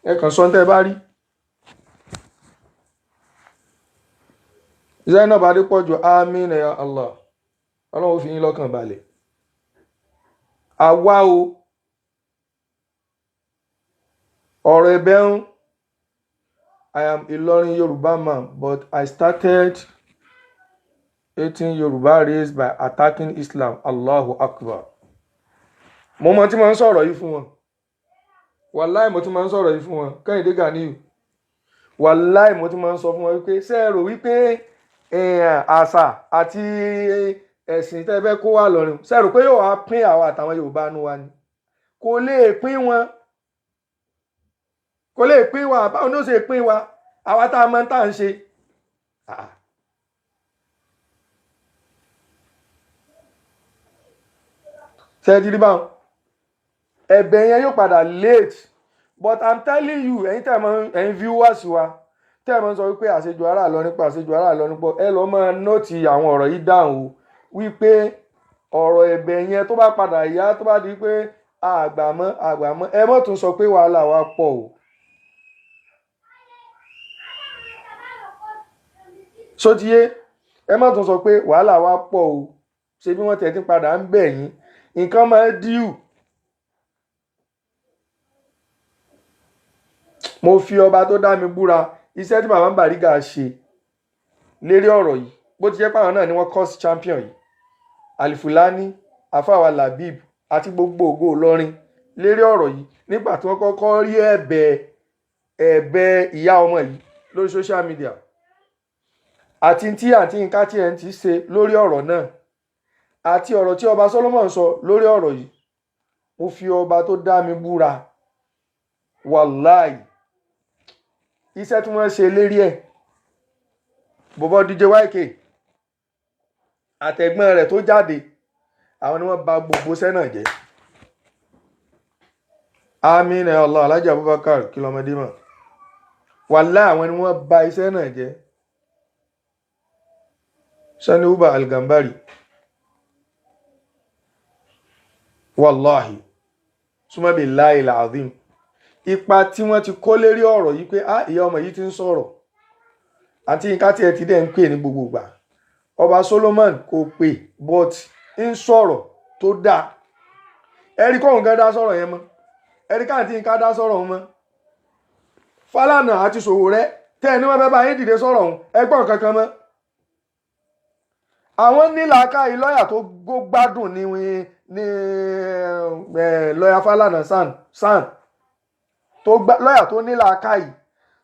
Speaker 1: ẹ kàn sọ níta ẹ bá rí. Zainab Adépọ̀jù, àmín ya Allah. Ọlọ́run ó fi yín lọ́kàn balẹ̀. Àwa o, ọ̀rọ̀ ẹ̀bẹ̀ ń. I am Ìlọrin Yorùbá man, but I started hating Yorùbá race by attacking Islam. Allahu Akbar. Mo mọ tí mo ń sọ̀rọ̀ yìí fún wọn. Wàláì, mo ti máa ń sọ̀rọ̀ yìí fún wọn. Kẹ́hìndé Ganiyu, wàláì, mo ti máa ń sọ fún wọn wípé ṣé ẹ rò wípé àṣà àti Ẹ̀sìn tẹ́ fẹ́ kó wá lọ́rin, ṣe rò pé yóò wá pín àwa àtàwọn Yorùbá nu wa ni? Kò lè pín wọn, kò lè pín wa. Báwo ni ó ṣe pín wa, àwa tá a mọ̀ tá à ń ṣe? Ah. Ṣe ti rí báwọn ẹ̀bẹ̀ yẹn yóò padà late, but I'm telling you, ẹ̀yin tẹ́ ẹ mọ̀, ẹ̀yin viewers wa tẹ́ ẹ mọ̀ sọ wípé àṣejù ará Ìlọrin pọ̀, àṣejù ará Ìlọrin pọ̀, ẹ lọ́ máa note àwọn ọ̀rọ̀ yìí dáhùn o, wípé ọ̀rọ̀ ẹ̀bẹ̀ yẹn, tó bá padà yá, tó bá di pé àgbàmọ́ àgbàmọ́, ẹ mọ̀ tún sọ pé wàhálà wa pọ̀ o. Sótìyé, ẹ má tún sọ pé wàhálà wa pọ̀ o. Ṣé bí wọ́n tẹ̀ ti padà ń bẹ̀ yín, nǹkan máa ń díù. Mo fi ọba tó dá mi búra, iṣẹ́ tí bàbá Bariga ṣe lérí ọ̀rọ̀ yìí, bó ti jẹ́ pé àwọn náà ni wọ́n course champion yìí, Alifulani, Afáwa Labib àti gbogbo ògo Ìlọrin lérí ọ̀rọ̀ yìí, nígbà tí wọ́n kọ́kọ́ rí ẹ̀bẹ̀ ìyá ọmọ yìí lórí social media àti tí àǹtí Yínká TNT ṣe lórí ọ̀rọ̀ náà àti ọ̀rọ̀ tí ọba Solomon sọ lórí ọ̀rọ̀ yìí, mo fi ọba tó dá mi búra, wàláì, iṣẹ́ tí wọ́n ṣe lérí ẹ̀, bọ̀bọ̀ DJ YK àtẹ̀gbọ́n rẹ̀ tó jáde, àwọn ni wọ́n bà gbogbo iṣẹ́ náà jẹ́. Àmín ya Allah. Alhaji Abubakar kìlọ̀mọdé mọ̀, wàláì, àwọn ni wọ́n bà iṣẹ́ náà jẹ́. Sani Uba Algambari, wàláhì súnmọ́ billahi alazim, ipa tí wọ́n ti kó lérí ọ̀rọ̀ yìí pé ah, ìyá ọmọ yìí ti ń sọ̀rọ̀, àti Yínká tí ẹ ti dẹ̀ ń pè ní gbogbo ìgbà, ọba Solomon kò pè, but ń sọ̀rọ̀ tó dáa. Ẹ̀rí kóhùn gan dá sọ̀rọ̀ yẹn mọ́, ẹ̀rí káàntì Yínká dá sọ̀rọ̀ òun mọ́, Fálànà àti Sowore tẹ́ ẹ ní wọ́n fẹ́ bá yín dìde sọ̀rọ̀ òun, ẹgbọ́n kankan mọ́. Àwọn nílàákàyè lọ́ọ̀yà tó gbádùn ní lọ́ọ̀yà Fálànà san tó gbá lọ́ọ̀yà tó nílàákàyè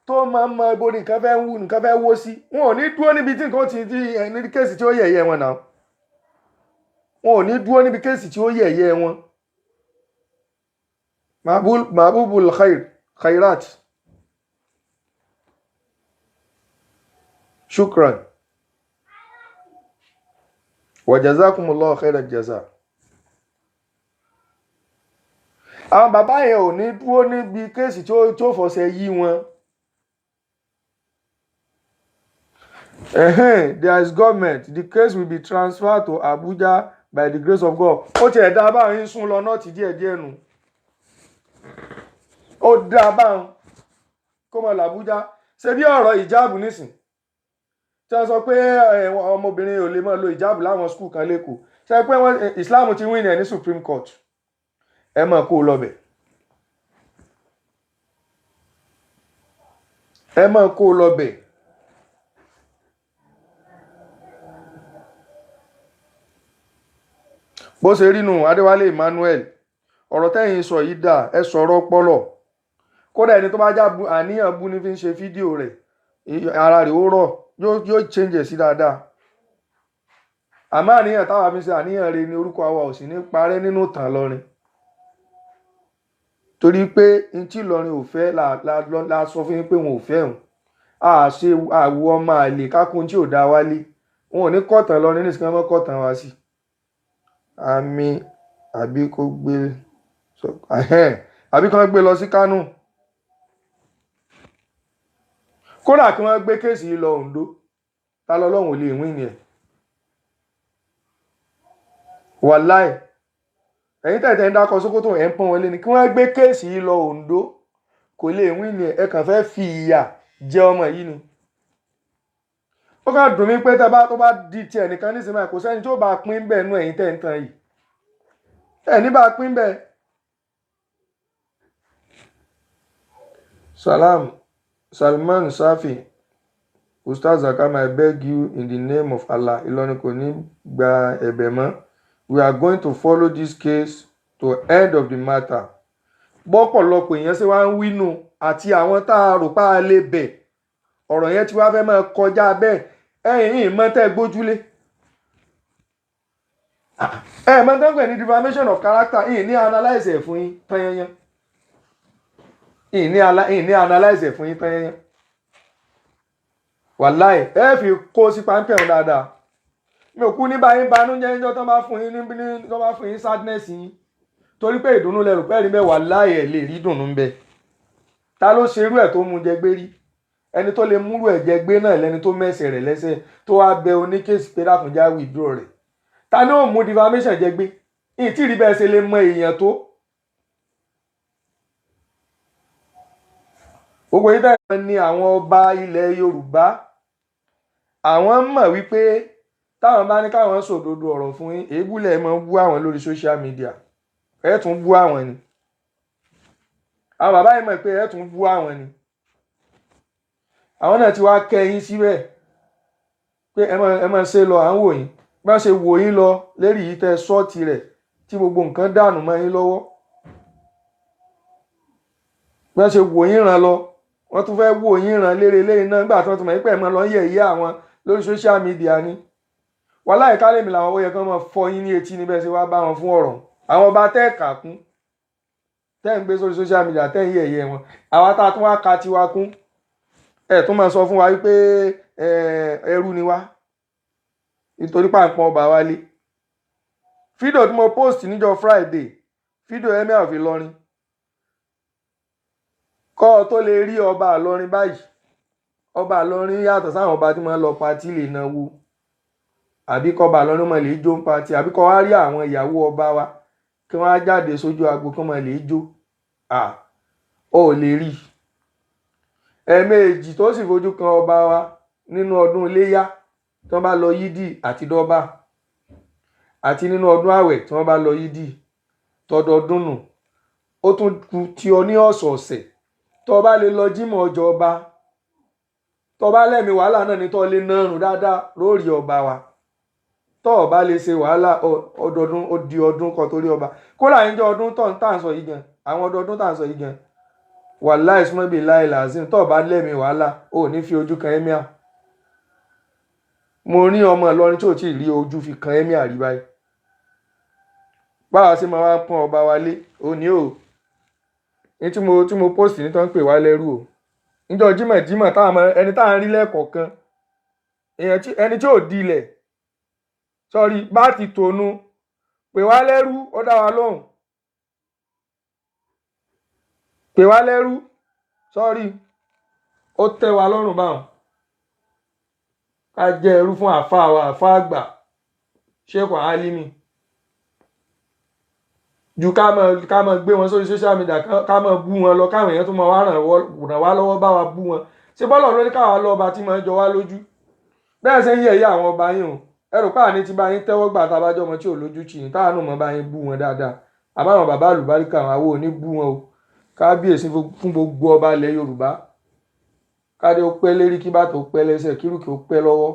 Speaker 1: tó máa ń mọ ibo ní nǹkan fẹ́ wú, nǹkan fẹ́ wó sí. Wọn ò ní dúró níbi tí nǹkan ti di ní case tí ó yẹ̀yẹ́ wọn náà. Wọn ò ní dúró níbi case tí ó yẹ̀yẹ́ wọn. Mahbubul khair khairat, shukran wa jazakumullahu khairal jaza. Àwọn bàbá yẹn ò ní dúró níbi case tí ó fọṣẹ yí wọn. There is government. The case will be transferred to Abuja by the grace of God. Ó tiẹ̀ dá báwọn ń sún lọ náà ti díẹ̀díẹ̀ nù. Ó dá báwọn kó mọ̀ làbújá. Ṣé bí ọ̀rọ̀ ìjáàbù nísìn, tí wọ́n sọ pé ọmọbìnrin ò lè máa lo ìjáàbù láwọn school kan lẹ́kọ̀ọ́, ṣe pé wọ́n Islam ti win ẹ̀ ní Supreme Court, ẹ mọ̀ kó o lọ bẹ̀. Ẹ mọ̀ kó o lọ bẹ̀. Bó ṣe rí nù, Adéwálé Emmanuel, ọ̀rọ̀ tẹ́yìn sọ yìí dà, ẹ sọ̀rọ̀ ọpọlọ. Kódà ẹni tó bá já àníyàn bú ní fi ń ṣe fídíò rẹ̀, ara rẹ̀ ó rọ̀, yóò change ẹ̀ sí dáadáa. Àmọ́ àníyàn táwa fi ń ṣe, àníyàn rẹ̀ ni, orúkọ àwa ò sì ní parẹ́ nínú ìtàn Ìlọrin, torí pé n tí Ìlọrin ò fẹ́ la sọ fún yín pé wọn ò fẹ́ òun. A ṣe àwọ ọmọ àlè kákun tí ò dá wálé, wọn ò ní kọ̀tàn Ìlọrin ní ìsìnkú wọn kọ̀tàn wá sí àmì, àbí kó gbé, àbí kí wọ́n gbé lọ sí Kánò, kódà kí wọ́n gbé case yìí lọ Oǹdó, ta lọ́lọ́run ò lè win ẹ̀? Wàláì, ẹ̀yin tẹ̀tẹ̀ ń dákọ̀ Sókótó, ẹ̀ ń pọ́n wọn lé ní kí wọ́n gbé case yìí lọ Oǹdó, kò lè win ẹ̀. Ẹ kàn fẹ́ fi ìyà jẹ ọmọ yìí ni. Ó kàn dùn mí pé tẹ́ bá tó bá di tiẹ̀ nìkan nísìnyí, kò sẹ́ni tó bá pín bẹ́ẹ̀ nú ẹ̀yin tẹ̀ ń tan yìí, ẹ̀ ní bá pín bẹ́ẹ̀. Salam Salman Safi, Ustaz Zakama, I beg you in the name of Allah, Ìlọrin kò ní gba ẹ̀bẹ̀ mọ́. We are going to follow this case to end of the matter. Bọ́pọ̀lọpọ̀ èèyàn ṣe wá ń wínú àti àwọn tá a rò pa á lè bẹ̀, ọ̀rọ̀ yẹn tí wàá fẹ́ máa kọjá bẹ́ẹ̀. Ẹ̀yìn yìí mọ́ tẹ́ gbójúlé. Ẹ mọ̀ tó ń pè ní defamation of character? Ìyìn ní analyse ẹ̀ fún yín tán yányán. Ìyìn ní analyse ẹ̀ fún yín tán yányán. Wàláì, ẹ fi kó sí páńpẹ́ ọ̀hún dáadáa. Mi ò kú ní báyìí banújẹ́ níjọ́ tó bá fún yín ní tó bá fún yín sadness yín, torí pé ìdùnnú lẹrù pẹ́ rí mẹ́wàá láì ẹ̀ lè rí dùnnú ń bẹ. Ta ló ṣe irú ẹ̀ tó mú jẹ gbé rí? Ẹni tó lè múrú ẹ̀ jẹ gbé náà lẹni tó mẹ́sẹ̀ rẹ̀ lẹ́sẹ̀, tó wá bẹ oníkéèsì pé dákúnjá withdraw rẹ̀. Ta ni ó mú defamation jẹ gbé? Ìyìn tí rí bẹ́ẹ̀ ṣe lè mọ èèyàn tó. Gbogbo yìí tẹ̀lé ni àwọn ọba ilẹ̀ Yorùbá, àwọn mọ̀ wípé táwọn bá ní káwọn sòdodo ọ̀rọ̀ fún yín, èébú lẹ̀ mọ́ bú àwọn lórí social media, ẹ̀ tún bú àwọn ni. Àwọn bàbá yìí mọ̀ pé ẹ̀ tún bú àwọn ni. Àwọn náà ti wá kẹ́ yín síbẹ̀ pé ẹ máa ṣe lọ, à ń wò yín. Bí wọ́n ṣe wò yín lọ lérí yìí tẹ sọ́ọ̀tì rẹ̀ tí gbogbo nǹkan dànù mọ́ yín lọ́wọ́, bí wọ́n ṣe wò yín ràn lọ, wọ́n tún fẹ́ wò yín ràn lérè lẹ́yìn náà nígbà tí wọ́n ti mọ̀ pé ẹ̀ máa lọ yẹ̀yẹ́ àwọn lórí social media ni. Wàláhì kálẹ̀mí làwọn ó yẹ kí wọ́n máa fọ yín ní etí níbẹ̀ ṣe wá bá wọn fún ọ̀rọ̀. Àwọn ọba tẹ́ kà kún, tẹ́ ń gbé sórí social media, tẹ́ ń yẹ̀yẹ́ wọn, àwa tá a tún wá ka tiwa kún, ẹ̀ tún máa sọ fún wa wípé ẹrú ni wá nítorí pàǹpọ̀ ọba wálé. Fídíò tí mo post níjọ́ Friday, fídíò Emir of Ìlọrin, kọ́ ọ tó lè rí ọba Ìlọrin báyìí. Ọba Ìlọrin yàtọ̀ sáwọn ọba tí wọ́n lọ patí lè náwó, àbí kọba Ìlọrin mọ̀ lè jó ń patí, àbí kọ́ wá rí àwọn ìyàwó ọba wa kí wọ́n á jáde sójú agbo kí wọ́n mọ̀ lè jó. Ó lè rí ẹ̀ẹ̀mejì tó sì fojú kan ọba wa nínú ọdún iléyá tí wọ́n bá lọ yídì àti dọ́bà, àti nínú ọdún àwẹ̀ tí wọ́n bá lọ yídì tọdọọdún nù. Ó tún kù tí ọ ní ọ̀sọ̀ọ̀sẹ̀ tó bá lè lọ jímọ̀ ọjọ́ ọba, tó bá lẹ́mìí wàhálà náà ní tó lè nárùn dáadáa lórí ọba wa. Tó o bá lè ṣe wàhálà ọdọọdún, ó di ọdún kan torí ọba. Kódà níjọ́ ọdún tó ń tà ń sọ yìí gan, àwọn ọdọọdún tà ń sọ yìí gan, wàláì súnmọ́bì láì làzim, tó o bá lẹ́mìí wàhálà ò ní fi ojú kan emir. Mo rí ọmọ Ìlọrin tí ò tí ì rí ojú fi kan emir rí báyìí. Báwa ṣe máa wá pọ́n ọba wa lé òní o, ní tí mo post ní tó ń pè wá lẹ́rú o níjọ́ jímọ̀ jímọ̀ táwọn ẹni tá à ń rí lẹ́ẹ̀kọ̀ọ̀kan, ẹni tí ò dilẹ̀ sọrí bá ti tònú pè wá lẹ́rú, ó dá wa lóhùn. Pè wá lẹ́rú sọrí, ó tẹ́ wa lọ́rùn báwọn. Ká jẹ́ ẹrú fún àáfàá wa, àáfàá àgbà Sheikh Alimi, ju ká máa gbé wọn sórí social media, ká máa bú wọn lọ, káwọn èèyàn tó máa wá ràn wá lọ́wọ́ bá wa bú wọn. Ṣé bọ́lọ̀ ló ní káwa lọ́ba tí máa ń jọ wá lójú? Bẹ́ẹ̀ ṣe ń yẹ̀yẹ́ àwọn ọba yín o, ẹ rò páà ní ti bá yín tẹ́wọ́ gbà tá a bá jọ ọmọ tí ò lójú tì yín, táwọn náà mọ̀ bá yín bú wọn dáadáa. Àmọ́ àwọn bàbá àlùbáríkà àwọn awo ò ní bú wọn o. Kábíyèsí fún gbogbo ọba ilẹ̀ Yorùbá, káde ó pẹ́ lérí, kí bàtà ó pẹ́ lẹ́sẹ̀, kírùkì ó pẹ́ lọ́wọ́.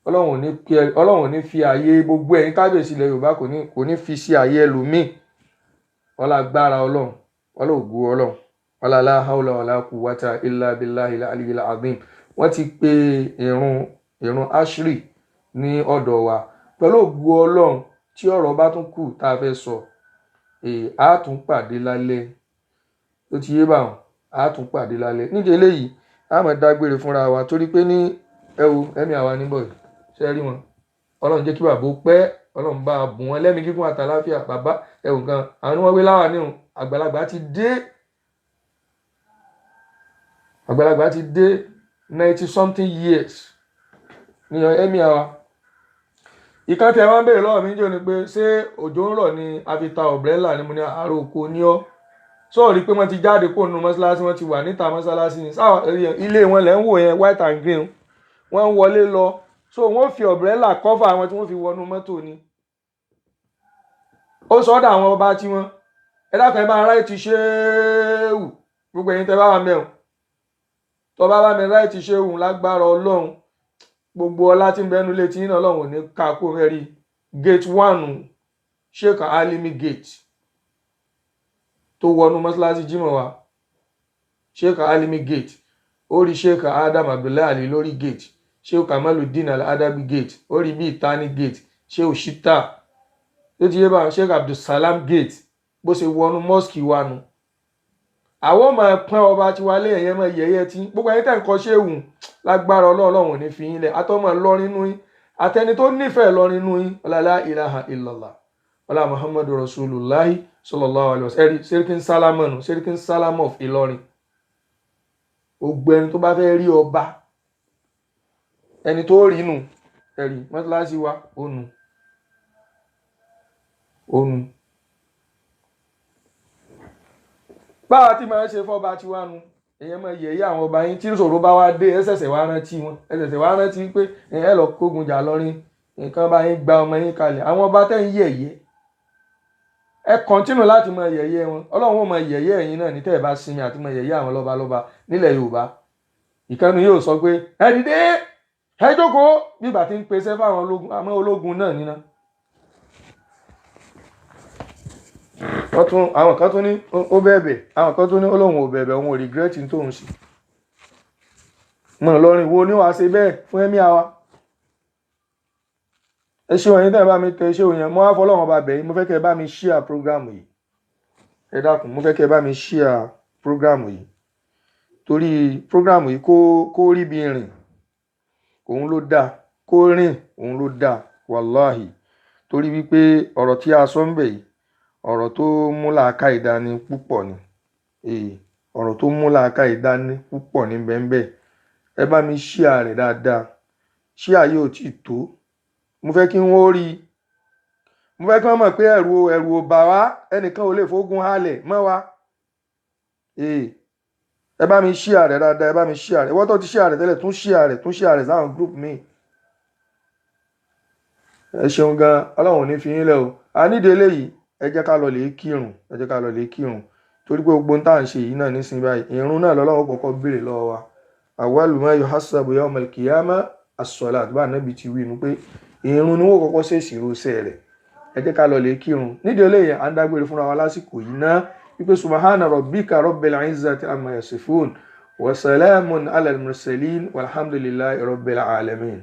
Speaker 1: Ọlọ́run ò ní fi ààyè gbogbo ẹ̀yin kábíyèsí ilẹ̀ Yorùbá, kò ní fi sí ààyè ẹlòmíì. Ọlá agbára Ọlọ́run, ọlá ògo Ọlọ́run, ọlá la hawla wala quwwata illa billahil aliyyil azim. Wọ́n ti pe ìrun ashri ní ọ̀dọ̀ wa. Pẹ̀lú ògo Ọlọ́run, tí ọ̀rọ̀ bá tún kù tá a fẹ́ sọ, á tún pàdé lálẹ́. Ó ti yé báwọn, á tún pàdé lálẹ́. Nídìí eléyìí, á máa dágbére fúnra wa torí pé ní ẹ wo ẹ̀mí àwa níbọ̀ yìí, ṣe rí wọn. Ọlọ́run jẹ́ kí bàbá ó pẹ́, Ọlọ́run bá a bùn wọn lẹ́mìí gígùn àtàláfíà. Bàbá ẹ̀wọ̀n nǹkan àwọn ni wọ́n wé láwà níhùn. Àgbàlagbà ti dé, àgbàlagbà ti dé, 90-something years ní ẹ̀mí àwa. Ìkan tí ẹ máa ń béèrè lọ́wọ́ mi jò ní pé ṣé òjò ń rọ̀ ni a fi ta ọ̀brẹ́là ni? Mo ní àárò oko ní ọ́. Sọ̀rí pé wọ́n ti jáde kó nu mọ́ṣáláṣí, wọ́n ti wà níta mọ́ṣáláṣí ni. Sáà ilé wọn lẹ́ ń wò yẹn, white and green, wọ́n ń wọlé lọ, so wọ́n fi ọ̀brẹ́là kọ́fà àwọn tí wọ́n fi wọnú mọ́tò ni. Ó sọ́dọ̀ àwọn ọba tí wọ́n ẹ dákun ẹ máa ráìtì ṣéwù, gbogbo ẹ̀yin tẹ́ bá wà mẹ́wọ̀n, tó bá bá mi ráìtì ṣéwù lágbára Ọlọ́run, gbogbo ọlá tí ń bẹnu létí yín náà Ọlọ́run ò ní ká kó mẹ́rí. Gate 1 Sheikh Alimi gate tó wọnú mọ́ṣáláṣí Jímọ̀ wa, Sheikh Alimi gate, ó rí Sheikh Adam Abdullahi Ali lórí gate, Sheikh Kamaludin Al-Adabi gate, ó rí bíi Tani gate, Shehu Shita tó ti yé bá Sheikh Abdulsalam Gate, bó ṣe wọnú mosque wa nu. Àwọn máa pọ́n ọba tiwa lé, ẹ̀yẹ́ máa yẹ̀yẹ́ tí gbogbo ẹ̀yin tẹ̀ ń kọ́ ṣéwù lágbára Ọlọ́run ò ní fi yín lẹ̀, atọ́mọ̀ lọ́rin nú yín, àtẹni tó nífẹ̀ẹ́ lọ́rin nú yín. La ilaha illallah, ọlá Muhammadu Rasulullahi sallallahu alaihi wasallam. Ẹ̀rí Serikin Sálámọ̀ nù, Serikin Sálámọ̀ of Ìlọrin. Gbogbo ẹni tó bá fẹ́ rí ọba, ẹni tó rí nù, ẹ̀rí mọ́tíláṣí wa ó nu, ó nu. Báwa tí máa ń ṣe fọ́ba tiwa nu, èèyàn máa yẹ̀yẹ́ àwọn ọba yín. Tí ìṣòro bá wá dé, ẹ ṣẹ̀ṣẹ̀ wá rántí wọn, ẹ ṣẹ̀ṣẹ̀ wá rántí pé ẹ lọ kógun jà lọ́rin, nǹkan bá yín gba ọmọ yín kalẹ̀. Àwọn ọba tẹ́ ń yẹ̀yẹ́, ẹ kọ́ntínù láti máa yẹ̀yẹ́ wọn. Ọlọ́run ó máa yẹ̀yẹ́ ẹ̀yin náà ní tẹ́ ẹ bá sinmi àti máa yẹ̀yẹ́ àwọn lọ́balọ́ba nílẹ̀ Yorùbá. Ìkànnì yóò sọ pé ẹ dìde, ẹ jókòó, bí ìgbà tí ń pèsè fáwọn ológun, àmọ́ ológun náà níná. Wọ́n tún àwọn kan tún ní ó bẹ̀bẹ̀, àwọn kan tún ní Ọlọ́run ò bẹ̀bẹ̀, òun ò regret ní tóun sí. Mọ̀ lọ́rin wo ni wàá ṣe bẹ́ẹ̀ fún ẹ̀mí àwa. Ẹ ṣeun ẹ̀yin tẹ́ ẹ bá mi tẹ, ṣé òyìn mo wá fọlọ́run ọba bẹ̀ yín. Mo fẹ́ kẹ́ ẹ bá mi share program yìí. Ẹ dákun, mo fẹ́ kẹ́ ẹ bá mi share program yìí, torí program yìí kó rí bí rìn, òun ló dáa, kó rìn òun ló dáa, wàláhì. Torí wípé ọ̀rọ̀ tí a sọ ń bẹ̀ yìí, ọ̀rọ̀ tó mú làákàyè dání púpọ̀ ni. Ọ̀rọ̀ tó mú làákàyè dání púpọ̀ ní bẹ́ẹ̀. Ẹ bá mi share rẹ̀ dáadáa. Share yóò tí tó. Mo fẹ́ kí wọ́n rí i, mo fẹ́ kí wọ́n mọ̀ pé ẹ̀rù ò bà wá, ẹnìkan ò lè fógun halẹ̀ mọ́ wa. Ẹ bá mi share rẹ̀ dáadáa, ẹ bá mi share rẹ̀. Wọ́n tó ti share rẹ̀ tẹ́lẹ̀, tún share rẹ̀, tún share rẹ̀ sáwọn group mi. Ẹ ṣeun gan, Ọlọ́run ò ní fi yín lẹ̀ o. A nídìí eléyìí, ẹ jẹ́ ká lọ lè kírun, ẹ jẹ́ ká lọ lè kírun, torí pé gbogbo ohun tá à ń ṣe yìí náà nísìnyí báyìí, ìrun náà lọ́lọ́run kọ́kọ́ béèrè lọ́wọ́ wa. Awwalu ma yuhasabu yawmal qiyamah as-salat, bá Ànábì ti wí nu pé ìrun ni wọ́n kọ́kọ́ ṣèṣirò iṣẹ́ rẹ̀. Ẹ jẹ́ ká lọ lè kírun. Nídìí eléyìí, à ń dágbére fúnra wa lásìkò yìí ná wípé subhana rabbika rabbil izzati amma yasifun wa salamun ala al-mursalin walhamdulillahi rabbil alamin.